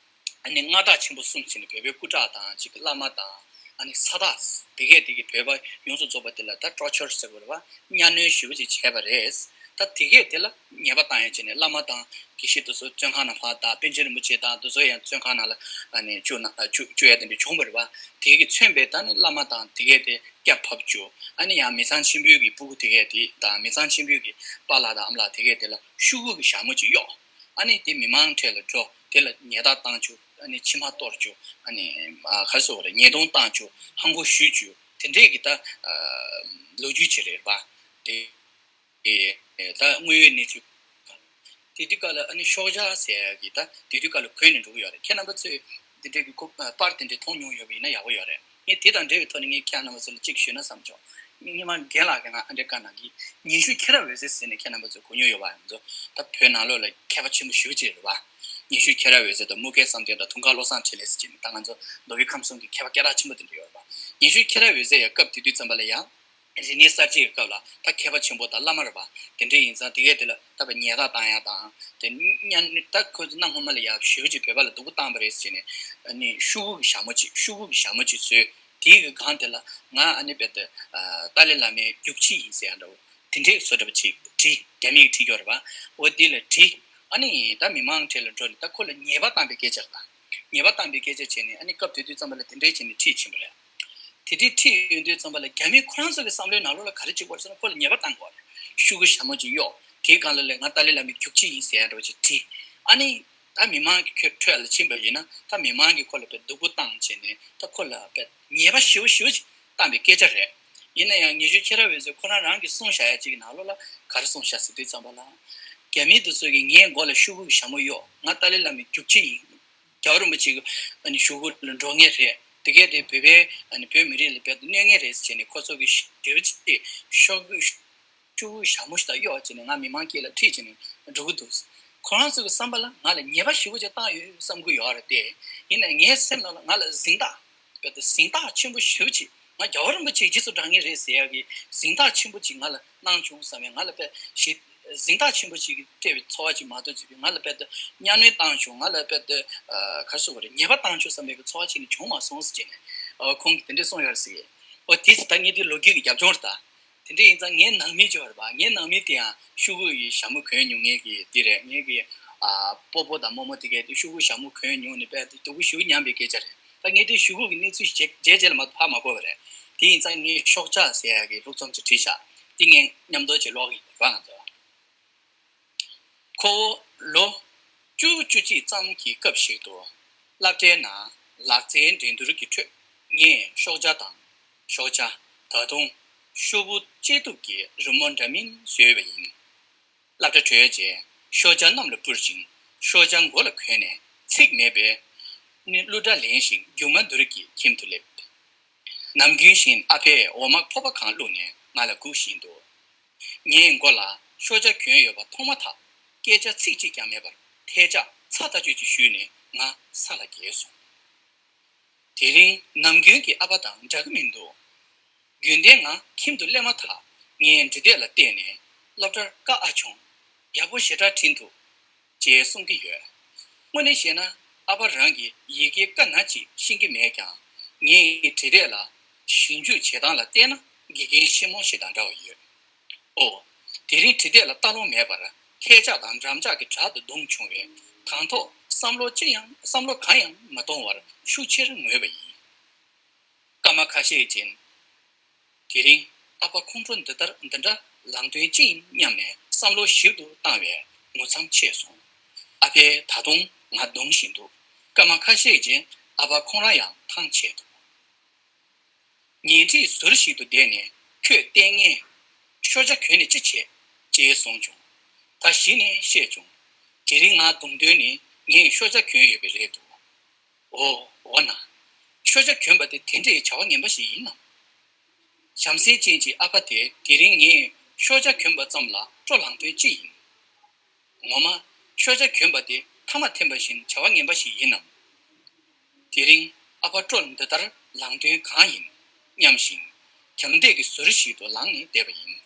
ཨ་ནི་མངའ་བདག་ཆེན་པོ་གསུམ་བྱས་ནས་བོད་པའི་སྐུ་དྲག་དང་ཅིག་བླ་མ་དང་ཨ་ནི་ས་བདག་དེ་གས་དེ་གི་བོད་པ་ཡོངས་སུ་རྫོགས་པ་དེ་ལ་ད་ཊོར་ཅར་ཟེར་དགོས་རེད་པ། གཉའ་གནོན་ཞེ་པོ་ཅིག་བྱས་པ་རེད། ད་དེ་གས་དེ་ལ་ཉེས་པ་བཏང་ཡ་བྱས་ནས། བླ་མ་དང་དགེ་བཤེས་དེ་ཚོ་བཙོན་ཁང་ནང་ལྷག་དང་། པཎ་ཆེན་རིན་པོ་ཆེ་དང་དེ་ཚོ་ཡང་བཙོན་ཁང་ནང་ལ་ཨ་ནི་བཅུག་ན་བཅུག་བཅུག་ཡ་དེ་འདྲ་བྱུང་བ་རེད་པ། དེ་གི་མཚོན་པའི་ད་ནི་བླ་མ་དང་དེ་གས་དེ་སྐྱབས་བབས་བཅུག་ཨ་ནི་ཡང་མི་ཚང་ཆེན་པོའི་གི་སྤུ་གུ་དེ་གས་དེ་དང་། མི་ཚང་ཆེན་པོའི་གི་པཱ་ལགས་དང་ཨ་མ་ལགས་དེ་གས་དེ་ལ་ཤོག་གུ་གི་ཞྭ་མོ་ཅིག་གཡོགས། ཨ་ནི་དེ་མི་མང་གྲལ་ལ་འགྲོ། དེ་ལ་ཉེས་རྡུང་བཏང་བཅུག་ཨ་ནི་མཆིལ་མ་གཏོར་བཅུག་ཨ་ནི་ཨ་ག་རེ་ཟེར་དགོས་རེད། ཉེས་རྡུང་བཏང་བཅུག་ཧམ་གོ་གཞུས་བཅུག་དེ་འདྲས་ཀྱི་ད་ཨ་ལོ་རྒྱུས་ཅིག་རེད་པ། དེ་ཨེ་ད་དངོས་ཡོད་གནས་ཚུལ། དེ་དུས་སྐབས་ལ་ཨ་ནི་ཤོག་བྱ་ཟེར་ཡ་གི་ད་དེ་དུས་སྐབས་ལ་གོན་ནས་འགྲོ་གི་ཡོད་རེད། ཁྱེད་རྣམ་པ་ཚོས་དེ་འདྲས་ཀྱི་ཁོ་པར་དེ་འདྲས་མཐོང་མྱོང་ཡོད་པ་ཡིན་ན་ཡག་པོ་ཡོད་རེད། ངས་དེ་དང་འབྲེལ་བའི་ཐོག་ནས་ངས་ཁྱེད་རྣམ་པ་ཚོ་ལ་གཅིག་ཞུས་ན་བསམ་བྱུང་། ངས་སྔོན་མ་རྒན་ལགས་ཀྱིས་ང་ཨ་འདྲས་བཀའ་གནང་གི། ཉི་ཤུ་ཁྱི་ར་འོད་ཟེར་ཟེར་ནས་ཁྱེད་རྣམ་པ་ཚོས་གོ་མྱོང་ཡོད་པ། ང་ཚོ་ད་བོད་ནང་ལོགས་ལ་མཁས་པ་ཆེན་པོ་ཞེ་པོ་ཅིག་རེད་པ། ཉི་ཤུ་ཁྱི་ར་འོད་ཟེར་དང་། དམུ་དགེ་བསམ་གཏན་དང་། དུང་དཀར་བློ་བཟང་འཕྲིན་ལས་ཟེར་གྱི་ནི། ད་ང་ཚོ་ནོར་བུའི་ཁམས་གསུམ་གྱི་མཁས་པ་སྐད་གྲགས་ཆེན་པོ་དེ་འདྲ་ཡོད་རེད་པ། ཉི་ཤུ་ཁྱི་ར་འོད་ཟེར་ཡང་སྐབས་དེ་དུས་ཙམ་པ་ལ་ཡང་རིག་གནས་གསར་བརྗེའི་སྐབས་ལ་ད་མཁས་པ་ཆེན་པོ་དང་བླ་མ་རེད་པ། དེ་འདྲ་ཡིན་ཙང་དེ་གས་དེ་ལ་ད་ཉེས་རྡུང་བཏང་ཡ་དང་། དེ་གཉའ་གནོན། ད་ཁོ་ཚོ་གནའ་སྔོན་མ་ལ་ཡང་ཞེ་པོ་ཅིག་བོད་པ་ལ་སྡུག་པོ་བཏང་བ་རེད་ཟེར་ནས། ཨ་ནི་ཤོག་གུ་གི་ཞྭ་མོ་ཅིག་ཤོག་གུ་གི་ཞྭ་མོ་ཅིག་བཟོས། དེའི་གི་སྒང་དེ་ལ་ང་ཨ་ནི་དཔེ་དེ་ཨ་ཏཱ་ལའི་བླ་མའི་རྒྱུག་ཁྱི་ཡིན་ཟེར་ཡ་འདྲ་བོ་དེ་འདྲས་བཟོ་འདྲ་བོ་ཅིག་བྲིས། རྒྱ་མིས་བྲིས་ཡོད་རེད་པ། འོ་དེ་ལ་བྲིས། ཨ་ནི་ད་མི་མང་གྲལ་ལ་འགྲོ་ནས་ད་ཁོ་ལ་ཉེས་པ་བཏང་པའི་སྐད་ཆ་རེད་ད། ཉེས་པ་བཏང་པའི་སྐད་ཆ་བྱས་ནས། ཨ་ནི་སྐབས་དེ་དུས་ཙམ་པ་ལ་དེ་འདྲས་བྱས་ནས་ཁྲིད་ཕྱིན་པ་རེད། དེ་དུས་ཁྲིད་ཡོང་དུས་ཙམ་པ་ལ་རྒྱ་མི་ཁོ་རང་ཚོ་གི་བསམ་བློའི་ནང་ལོགས་ལ་ག་རེ་བྱེད་དགོས་ཟེར་ན། ཁོ་ལ་ཉེས་པ་བཏང་དགོས་རེད། ཤོག་གུ་ཞྭ་མོ་ཅིག་གཡོགས། དེའི་སྒང་ལ་ལ་ང་ཏཱ་ལའི་བླ་མའི་རྒྱུག་ཁྱི་ཡིན་ཟེར་ཡ་འདྲ་བོ་ཅིག་བྲིས། ཨ་ནི་ད་མི་མང་གི་ཁྲོད་ལ་ཕྱིན་པ་ཡིན་ན། ད་མི་མང་གིས་ཁོ་ལ་དཔེ་སྡུག་པོ་བཏང་བྱས་ནས། ད་ཁོ་ལ་དཔེ་ཉེས་པ་ཞེ་པོ་ཞེ་པོ་ཅིག་བཏང་པའི་སྐད་ཆ་རེད། ཡིན་ན་ཡང་ཉི་ཤུ་ཁྱི་ར་འོད་ཟེར་ཁོ་རང་རང་གིས་གསུངས་བཞག་ཡ་ཅིག་གི་ནང་ལོགས་ལ་ག་རེ་གསུངས་བཞག་ཟེར་དུས་ཙམ་པ་ལ། རྒྱ་མི་དེ་ཚོ་གིས་ངའི་མགོ་ལ་ཤོག་གུ་གི་ཞྭ་མོ་གཡོགས། ང་ཏཱ་ལའི་བླ་མའི་རྒྱུག་ཁྱི་ཡིན། རྒྱལ་བ་རིན་པོ་ཆེ་གི་ཨ་ནི་གཞུག་གུ་ལ་འགྲོ་མཁན་རེད། དེ་གས་དེ་བོད་པའི་ཨ་ནི་བོད་མི་རིགས་ལ་དཔེ་གནོད་མཁན་རེད་ཟེར་བྱས་ནས། ཁོ་ཚོ་གིས་ཞེ་པོ་ཅིག་ཤོག་གུ་ཤོག་གུ་ཞྭ་མོ་ཞིག་ད་གཡོགས་བྱས་ནས་ང་མི་མང་དཀྱིལ་ལ་ཁྲིད་བྱས་ནས་འགྲོ་གི་འདུག་ཁོ་རང་ཚོ་གི་བསམ་པ་ལ་ང་ལ་ཉེས་པ་ཞེ་པོ་ཅིག་བཏང་ཡོད་བསམ་གི་ཡོད་རེད་དེ། ཡིན་ནའི་ངའི་སེམས་ནང་ལ་ང་ལ་གཟེངས་རྟགས། དཔེ་དེ་གཟེངས་རྟགས་ཆེན་པོ་ཞེ་པོ་ཅིག་ང་རྒྱལ་བ་རིན་པོ་ཆེའི་རྗེས་སུ་འབྲང་མཁན་རེད་ཟེར་ཡག་གི་གཟེངས་རྟགས་ཆེན་པོ་ཅིག་ང་ལ་གནང་བྱུང་བསམ་ཡ། ང་ལ་དཔེ་ཞེ་གཟེངས་རྟགས་ཆེན་པོ་ཅིག་གིས་སྤྲད་པའི་ཚོར་བ་ཅིག་མ་གཏོགས་ཅིག་ང་ལ་དཔེ་དེ་གཉའ་གནོན་བཏང་བྱུང་། ང་ལ་དཔེ་དེ་ཨ་ག་རེ་ཟེར་དགོས་རེད། ཉེས་པ་བཏང་བྱུང་བསམ་པའི་གི་ཚོར་བ་ཅིག་ནི་བྱུང་མ་སོང་ཟེར་བྱས་ནས། ཨ་ཁོང་གིས་དེ་འདྲས་གསུངས་ཡོད་རེད་ཟེར་གི། ཨོ་དེ་ད་ངས་དེ་ལོ་རྒྱུས་ཀྱི་རྒྱབ་ལྗོངས་རེད་ད། དེ་འདྲས་ཡིན་ཙང་ངའི་ནང་མི་ཅིག་ཡོད་རེད་པ། ངའི་ནང་མི་དེ་ཡང་ཤོག་གུ་ཡི་ཞྭ་མོ་གོན་མྱོང་མཁན་གྱི་དེ་རེད། ངའི་གི་ཨ་སྤོ་བོ་དང་རྨོ་མོ་དེ་གས་དེ་ཤོག་གུ་ཞྭ་མོ་གོན་མྱོང་ནས་དཔེ་དེ་སྡུག་པོ་ཞེ་པོ་མྱངས་པའི་སྐད་ཆ་རེད། ད་ངས་དེ་ཤོག་གུ་གི་གནས་ཚུལ་ཞིག་རྗེས་རྗེས་ལ་མ་གཏོགས་ཧ་མ་གོ་བ་རེད། དེ་ཡིན་ཙང་ངས་ཤོག་བྱ་ཟེར་ཡག་གི་ལྷུག་རྩོམ་ཅིག་བྲིས་ཤག་དེ་ངས་མཉམ་དུ་ཅིག་ཀློག་གི་ཡིན་པ། ང་ཚོ། ཁོ་བོ་ལོ་བཅུ་བཅུ་གཅིག་ཙམ་གྱི་སྐབས་ཤིག་ཏུ། སློབ་གྲྭའི་ནང་ལག་རྩལ་འགྲན་བསྡུར་གྱི་ཁྲོད་ངས་ཤོག་བྱ་དང་། ཤོག་བྱ། ད་དུང་ཤོག་བུ་དཔྱད་བཏུབ་ཀྱི་རི་མོ་འདྲ་མིན་བཟོས་པ་ཡིན། སློབ་གྲྭ་གྲོལ་རྗེས་ཤོག་བྱ་གནམ་ལ་སྤུར་ཞིང་། ཤོག་བྱ་མགོ་ལ་གོན་ནས་ཚིག་མེད་པའི་ནི་གླུ་སྒྲ་ལེན་ཞིང་སྒྱུ་མ་འདུལ་གྱི་ཁྱིམ་དུ་སླེབས། ནམ་རྒྱུན་བཞིན་ཨ་ཕས་འོ་མ་ཕོར་པ་གང་བླུགས་ནས་ང་ལ་སྒུག་བཞིན་འདུག་ངའི་མགོ་ལ་ཤོག་བྱ་གྱོན་ཡོད་པ་མཐོང་མ་ཐག་སྐད་ཆ་ཚིག་གཅིག་ཀྱང་མེད་པར་ཐལ་ལྕག་ཚ་ཐག་ཆོད་ཅིག་གཞུས་ནས་ང་ས་ལ་འགྱེལ་སོང་། དེ་རིང་ནམ་རྒྱུན་གྱི་ཨ་ཕ་དང་འདྲ་གི་མི་འདུག་རྒྱུན་ལྡན་ང་ཁྱིམ་དུ་སླེབས་མ་ཐག་ངའི་འབྲི་དེབ་ལ་བལྟས་ནས། སློབ་གྲྭར་དཀའ་ཨ་ཆུང་། ཡག་པོ་ཞེ་དྲག་བྲིས་འདུག་ཅེས་གསུང་གི་ཡོད། དངོས་གནས་བཤད་ན། ཨ་ཕ་རང་གིས་ཡི་གེ་སྐད་སྣ་གཅིག་ཤེས་ཀྱི་མེད་ཀྱང་། ངའི་བྲིས་དེབ་ལ་ཞིབ་འཇུག་བྱེད་སྟངས་ལ་བལྟས་ན་དགེ་རྒན་ཆེན་མོ་ཞིག་དང་འདྲ་བ་ཡོད། ཨོ། དེ་རིང་བྲིས་དེབ་ལ་ལྟ་ལོང་མེད་པར་ཐལ་ལྕག་དང་འགྲམ་ལྕག་གིས་དྲག་ཏུ་བརྡུངས་བྱུང་བས། དང་ཐོག་བསམ་བློ་ཅི་ཡང་བསམ་བློ་གང་ཡང་མ་གཏོང་བར་ཤུགས་ཆེར་ངུས་པ་ཡིན། སྐར་མ་ཁ་ཤས་རྗེས། དེ་རིང་ཨ་ཕ་ཁོང་ཁྲོ་འདི་ལྟར་འདི་འདྲ་ལངས་དོན་ཅི་ཡིན་སྙམ་ནས་བསམ་བློ་ཞིབ་ཏུ་བཏང་བས་ངུ་མཚམས་ཆད་སོང་། ཨ་ཕས་ད་དུང་ང་རྡུང་བཞིན་འདུག་སྐར་མ་ཁ་ཤས་རྗེས་ཨ་ཕ་ཁོང་རང་ཡང་ཐང་ཆད་འདུག་ཉལ་ཁྲིའི་ཟུར་ཞིག་ཏུ་བསྡད་ནས། ཁྱོད་ལྟས་ངན། ཤོག་བྱ་གྱོན་ནས་ཅི་བྱེད། ཅེས་གསུངས་བྱུང་། ད་གཞི་ནས་བཤད་བྱུང་། དེ་རིང་ང་རྡུང་དོན་ནི་ངས་ཤོག་བྱ་གྱོན་ཡོད་པས་རེད་འདུག་ཨོ། འོ་ན། ཤོག་བྱ་གྱོན་པ་དེ་དེ་འདྲའི་བྱ་བ་ངན་པ་ཞིག་ཡིན་ནམ། བྱམས་བརྩེ་ཅན་གྱི་ཨ་ཕ་དེས་དེ་རིང་ངས་ཤོག་བྱ་གྱོན་པ་ཙམ་ལ་སྤྲོ་ལངས་དོན་ཅི་ཡིན། ངོ་མ། ཤོག་བྱ་གྱོན་པ་དེ་ཐ་མ་འཐེན་པ་བཞིན་བྱ་བ་ངན་པ་ཞིག་ཡིན་ནམ། དེ་རིང་ཨ་ཕ་སྤྲོ་འདི་ལྟར་ལངས་དོན་གང་ཡིན་སྙམ་ཞིང་། རྒྱང་བསྒྲད་ཀྱི་ཟུར་ཞིག་ཏུ་ལངས་ནས་བསྡད་པ་ཡིན།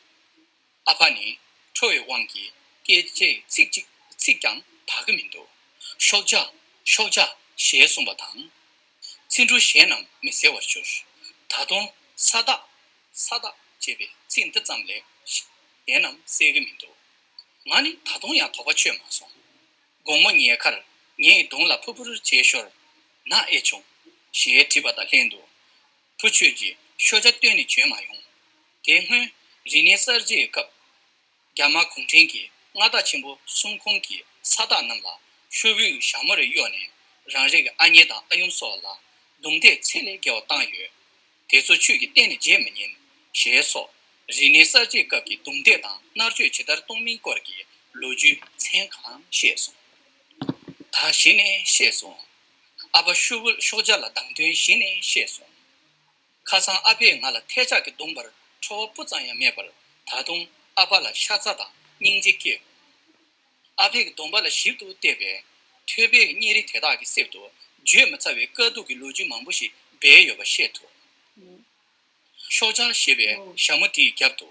ཨ་ཕ་ནི་ཁྲོ་བའི་དབང་གིས་སྐད་ཆའི་ཚིག་གཅིག་ཚིག་ཀྱང་དག་གི་མི་འདུག་ཤོག་བྱ། ཤོག་བྱ་ཞེས་གསུངས་པ་དང་། ཚིག་འབྲུ་གཞན་རྣམས་མི་གསལ་བར་གྱུར། ད་དུང་ས་བདག་ས་བདག་ཅེས་པའི་ཚིག་འདི་ཙམ་ལས་གཞན་རྣམས་གསལ་གྱི་མི་འདུག་ང་ནི་ད་དུང་ཡང་དོགས་པ་ཆོད་མ་སོང་། དགོང་མོ་ཉལ་ཁར་ངའི་གདོང་ལ་ཕུར་ཕུར་བྱས་ཞོར། ན་ཨེ་བྱུང་ཞེས་དྲིས་པ་དང་ལྷན་དུ། བུ་ཁྱོད་ཀྱིས་ཤོག་བྱ་བཏོན་ནས་བྱོན་མ་ཡོང་། དེ་སྔོན་རིག་གནས་གསར་བརྗེའི་སྐབས། རྒྱ་དམར་གུང་ཁྲན་གྱིས་མངའ་བདག་ཆེན་པོ་སུམ་ཁོང་གི་ས་བདག་རྣམས་ལ་ཤོག་བུའི་ཞྭ་མོ་རེ་གཡོགས་ནས་རང་རེ་གི་ཨ་མྱེས་དང་ཨ་ཡུམ་སོགས་ལ་རྡུང་རྡེག་ཚད་ལས་བརྒལ་བ་བཏང་ཡོད། དེ་ཚོ་ཁྱོད་ཀྱིས་གཏན་ནས་བརྗེད་མི་ཉན། ཞེས་སོགས་རིག་གནས་གསར་བརྗེའི་སྐབས་ཀྱི་རྡུང་རྡེག་དང་མནར་གཅོད་ཇི་ལྟར་གཏོང་མིན་སྐོར་གྱི་ལོ་རྒྱུས་མཚན་གང་བཤད་སོང་། ད་གཞི་ནས་ཤེས་སོང་། ཨ་ཕ་ཤོག་བུ་ཤོག་བྱ་ལ་སྡང་དོན་གཞི་ནས་ཤེས་སོང་། ཁ་སང་ཨ་ཕས་ང་ལ་ཐལ་ལྕག་གིས་བརྡུངས་པར་ཁྲོ་བ་སྤུ་ཙམ་ཡང་མེད་པར། ད་དུང་ཨ་ཕ་ལ་ཤ་ཚ་དང་སྙིང་རྗེ་སྐྱེས། ཨ་ཕས་གདོང་པ་ལ་ཞིབ་ཏུ་བལྟས་པས། ཐོད་པའི་གཉེར་རིས་དེ་དག་གི་གསེབ་ཏུ་བརྗོད་མི་ཚར་བའི་དཀའ་སྡུག་གི་ལོ་རྒྱུས་མང་པོ་ཞིག་སྦས་ཡོད་པ་ཤེས་ཐུབ། ཤོག་བྱ་ཞེས་པའི་ཞྭ་མོ་དེའི་རྒྱབ་ཏུ།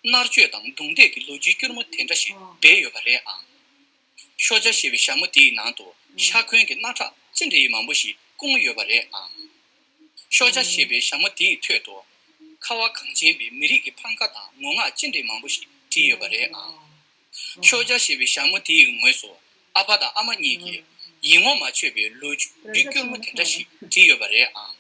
མནར་གཅོད་དང་རྡུང་རྡེག་གི་ལོ་རྒྱུས་སྐྱུར་མོ་དེ་འདྲ་ཞིག་སྦས་ཡོད་པ་རེད་ཨང་། ཤོག་བྱ་ཞེས་པའི་ཞྭ་མོ་དེའི་ནང་དུ་ཤ་འཁོན་གྱི་རྣག་ཁྲག་ཅི་འདྲ་ཡི་མང་པོ་ཞིག་བསྐུངས་ཡོད་པ་རེད་ཨང་། ཤོག་བྱ་ཞེས་པའི་ཞྭ་མོ་དེའི་ཐོད་དུ། ཁ་བ་གངས་ཅན་པའི་མི་རིགས་ཀྱི་འཕང་ཁ་དང་ངུ་ངག་ཅི་འདྲའི་མང་པོ་ཞིག་བྲིས་ཡོད་པ་རེད་ཨང་། ཤོག་བྱ་ཞེས་པའི་ཞྭ་མོ་དེའི་ངོས་སུ་ཨ་ཕ་དང་ཨ་མ་གཉིས་ཀྱིས་ཡིད་ངོ་མ་ཆོད་པའི་ལོ་རྒྱུས་སྐྱུར་མོ་དེ་འདྲ་ཞིག་བྲིས་ཡོད་པ་རེད་ཨང་།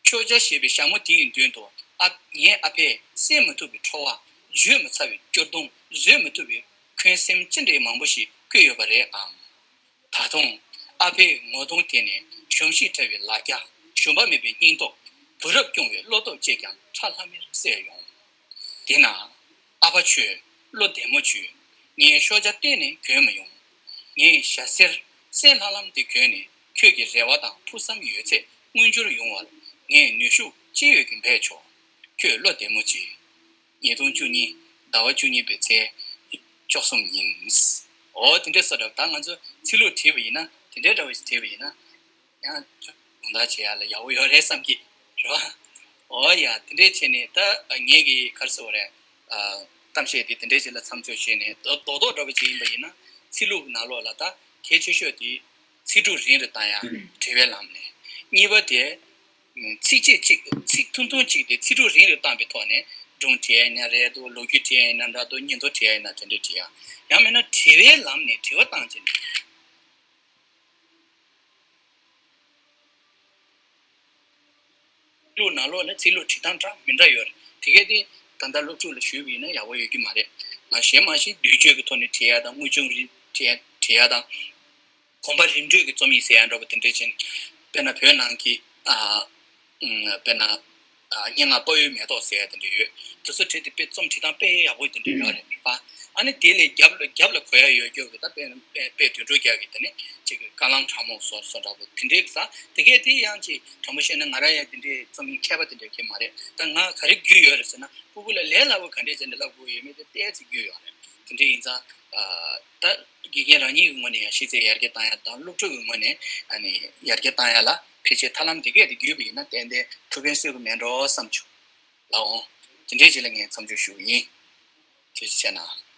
ཤོག་བྱ་ཞེས་པའི་ཞྭ་མོ་དེའི་མདུན་དུ་ཨ་ངའི་ཨ་ཕས་བསད་མི་ཐུབ་པའི་ཁྲོ་བ། བརྗོད་མི་ཚར་བའི་སྐྱོ་གདུང་། བཟོད་མི་ཐུབ་པའི་འཁོན་སེམས་ཅི་འདྲའི་མང་པོ་ཞིག་བཀོད་ཡོད་པ་རེད་ཨང་། ད་དུང་ཨ་ཕའི་ངོ་གདོང་དེ་ནས་གཞོམ་གཞིག་བྲལ་བའི་ལ་རྒྱ། ཞུམ་པ་མེད་པའི་སྙིང་སྟོབས། བུ་རབ་སྐྱོང་བའི་བློ་སྟོབས་བཅས་ཀྱང་ཁྲ་ལྷམ་མེར་གསལ་ཡོང་། དེས་ན། ཨ་ཕ་ཁྱོད། བློ་བདེ་མོ་བྱོས། ངས་ཤོག་བྱ་གཏན་ནས་གྱོན་མི་ཡོང་། ངས་ཞྭ་སེར་སེར་ལྷང་ལྷང་དེ་གྱོན་ནས་ཁྱོད་ཀྱི་རེ་བ་དང་ཕུགས་བསམ་ཡོད་ཚད་མངོན་འགྱུར་ཡོང་བར་ངས་ནུས་ཤུགས་ཅི་ཡོད་ཀྱིས་འབད་ཆོག། ཁྱོད་བློ་བདེ་མོ་བྱོས། ཉིས་སྟོང་བཅུ་གཉིས་ཟླ་བ་བཅུ་གཉིས་པའི་ཚེས་བཅུ་གསུམ་ཡིན། འོ་དེ་འདྲའི་ས་འདྲ་ད་ང་ཚོ་ཚིག་ལྷུག་བྲིས་པ་ཡིན་ན་དེ་འདྲའི་འདྲ་བ་ཞིག་བྲིས་པ་ཡིན་ན། ཡང་ཅུང་དགོངས་དག་བྱེད་ཡ་ལ་ཡག་པོ་ཡོད་རེད་བསམ་གྱི་རེད་བ། འོ་ཡ་དེ་འདྲའི་བྱས་ནས་ད་ངེད་ཀྱི་ག་རེ་ཟེར་བ་རེད། གཏམ་བཤད་དེ་དེ་འདྲའི་ཞིག་ལ་མཚམས་འཇོག་བྱས་ནས་རྡོག་རྡོག་འདྲ་བོ་ཅིག་ཡིན་པ་ཡིན་ན་ཚིག་ལྷུག་ནང་ལོགས་ལ་ད་གལ་ཆེ་ཤོས་དེ་ཚིག་འབྲུ་རིང་རུ་བཏང་ཡ་དྲི་བའི་ལམ་ནས། གཉིས་པ་དེ་ཚིགས་བཅད་གཅིག་ཚིག་ཐུང་ཐུང་གཅིག་དེ་ཚིག་འབྲུ་རིང་རུ་བཏང་པའི་ཐོག་ནས་སྒྲུང་བྲིས་ཡ་ཡིན་ན་རེད་འདུག་ལོ་རྒྱུས་བྲིས་ཡ་ཡིན་ན་འདྲ་འདུག་སྙན་ཐོ་བྲིས་ཡ་ཡིན་ན་དེ་འདྲའི་བྲིས་ཡ། ཡང་མིན་ན་དྲི་བའི་ལམ་ནས་དྲི་བ་བཏང་བྱས་ནས། ལུགས་ནང་ལོགས་ལ་ཚིག་ལྷུག་བྲིས་སྟངས་འདྲ་མི་འདྲ་ཡོད་རེད། དེ་གས་དེ་ད་ལྟ་སློབ་ཕྲུག་ལ་ཞུས་པ་ཡིན་ན་ཡག་པོ་ཡོད་ཀྱི་མ་རེད། ང་གཞན་མ་གཞི་བསྡུས་བརྗོད་ཀྱི་ཐོག་ནས་བྲིས་ཡ་དང་དངོས་བྱུང་རིགས་བྲིས་ཡ་བྲིས་ཡ་དང་། དགོན་པ་རིམ་གྲོས་ཀྱི་རྩོམ་ཡིག་ཟེར་ཡ་འདྲ་པོ་དེ་འདྲ་ཅན། དཔེར་ན་བོད་ནང་གི་ཨ་དཔེར་ན་ཨ་སྙན་ངག་དཔའ་བོའི་མེ་ཏོག་ཟེར་ཡ་དེ་འདྲ་ཡོད། དེ་ཚོ་བྲིས་ཏེ་དཔེ་རྩོམ་བྲིས་སྟངས་དཔེ་ཡག་པོ་དེ་འདྲ་ཡོད་རེད་པ། ཨ་ནི་དེ་ལས་རྒྱབ་ལ་རྒྱབ་ལ་གོ་ཡ་ཡོད་རྒྱུ་གི་ད་དཔེ་དཔེ་དཔེ་དོན་གྲུབ་རྒྱལ་གྱི་དེ་ནི་ཅིག་གི་ཀ་ལང་ཁྲ་མོ་བཟོ་བཟོ་འདྲ་པོ་དེ་འདྲའི་ས་དེ་གས་དེ་ཡང་ཅིག་དྲང་པོ་བཤད་ན་ང་རང་ཡང་དེ་འདྲའི་རྩོམ་ཡིག་མཁས་པ་དེ་འདྲ་གི་མ་རེད། ད་ང་ག་རེ་རྒྱུས་ཡོད་རེད་ཟེར་ན་སྤུ་གུ་ལ་ལས་སླ་པོ་ག་འདྲས་བྱས་ནས་བསླབ་དགོས་ཡོད་མེད་དེ་ཏོག་ཙམ་རྒྱུས་ཡོད་རེད། དེ་འདྲ་ཡིན་ཙང་ཨ་ད་དགེ་རྒན་རང་ཉིད་ཀྱི་ངོས་ནས་ཡང་ཤེས་ཚད་ཡར་རྒྱས་བཏང་ཡ་དང་སློབ་ཕྲུག་གི་ངོས་ནས་ཨ་ནི་ཡར་རྒྱས་བཏང་ཡ་ལ་ཕལ་ཆེར་ཐབས་ལམ་དེ་གས་དེ་བརྒྱུད་པ་ཡིན་ན་ཏན་ཏན་ཐུགས་ཕན་གསོས་ཀྱི་མེད་འགྲོ་བསམ་བྱུང་། ལགས་འོང་། དེ་འདྲའི་རྗེས་ལ་ངས་མཚམས་འཇོག་ཞུ་གི་ཡིན། ཐུགས་རྗེ་ཆེ་གནང་།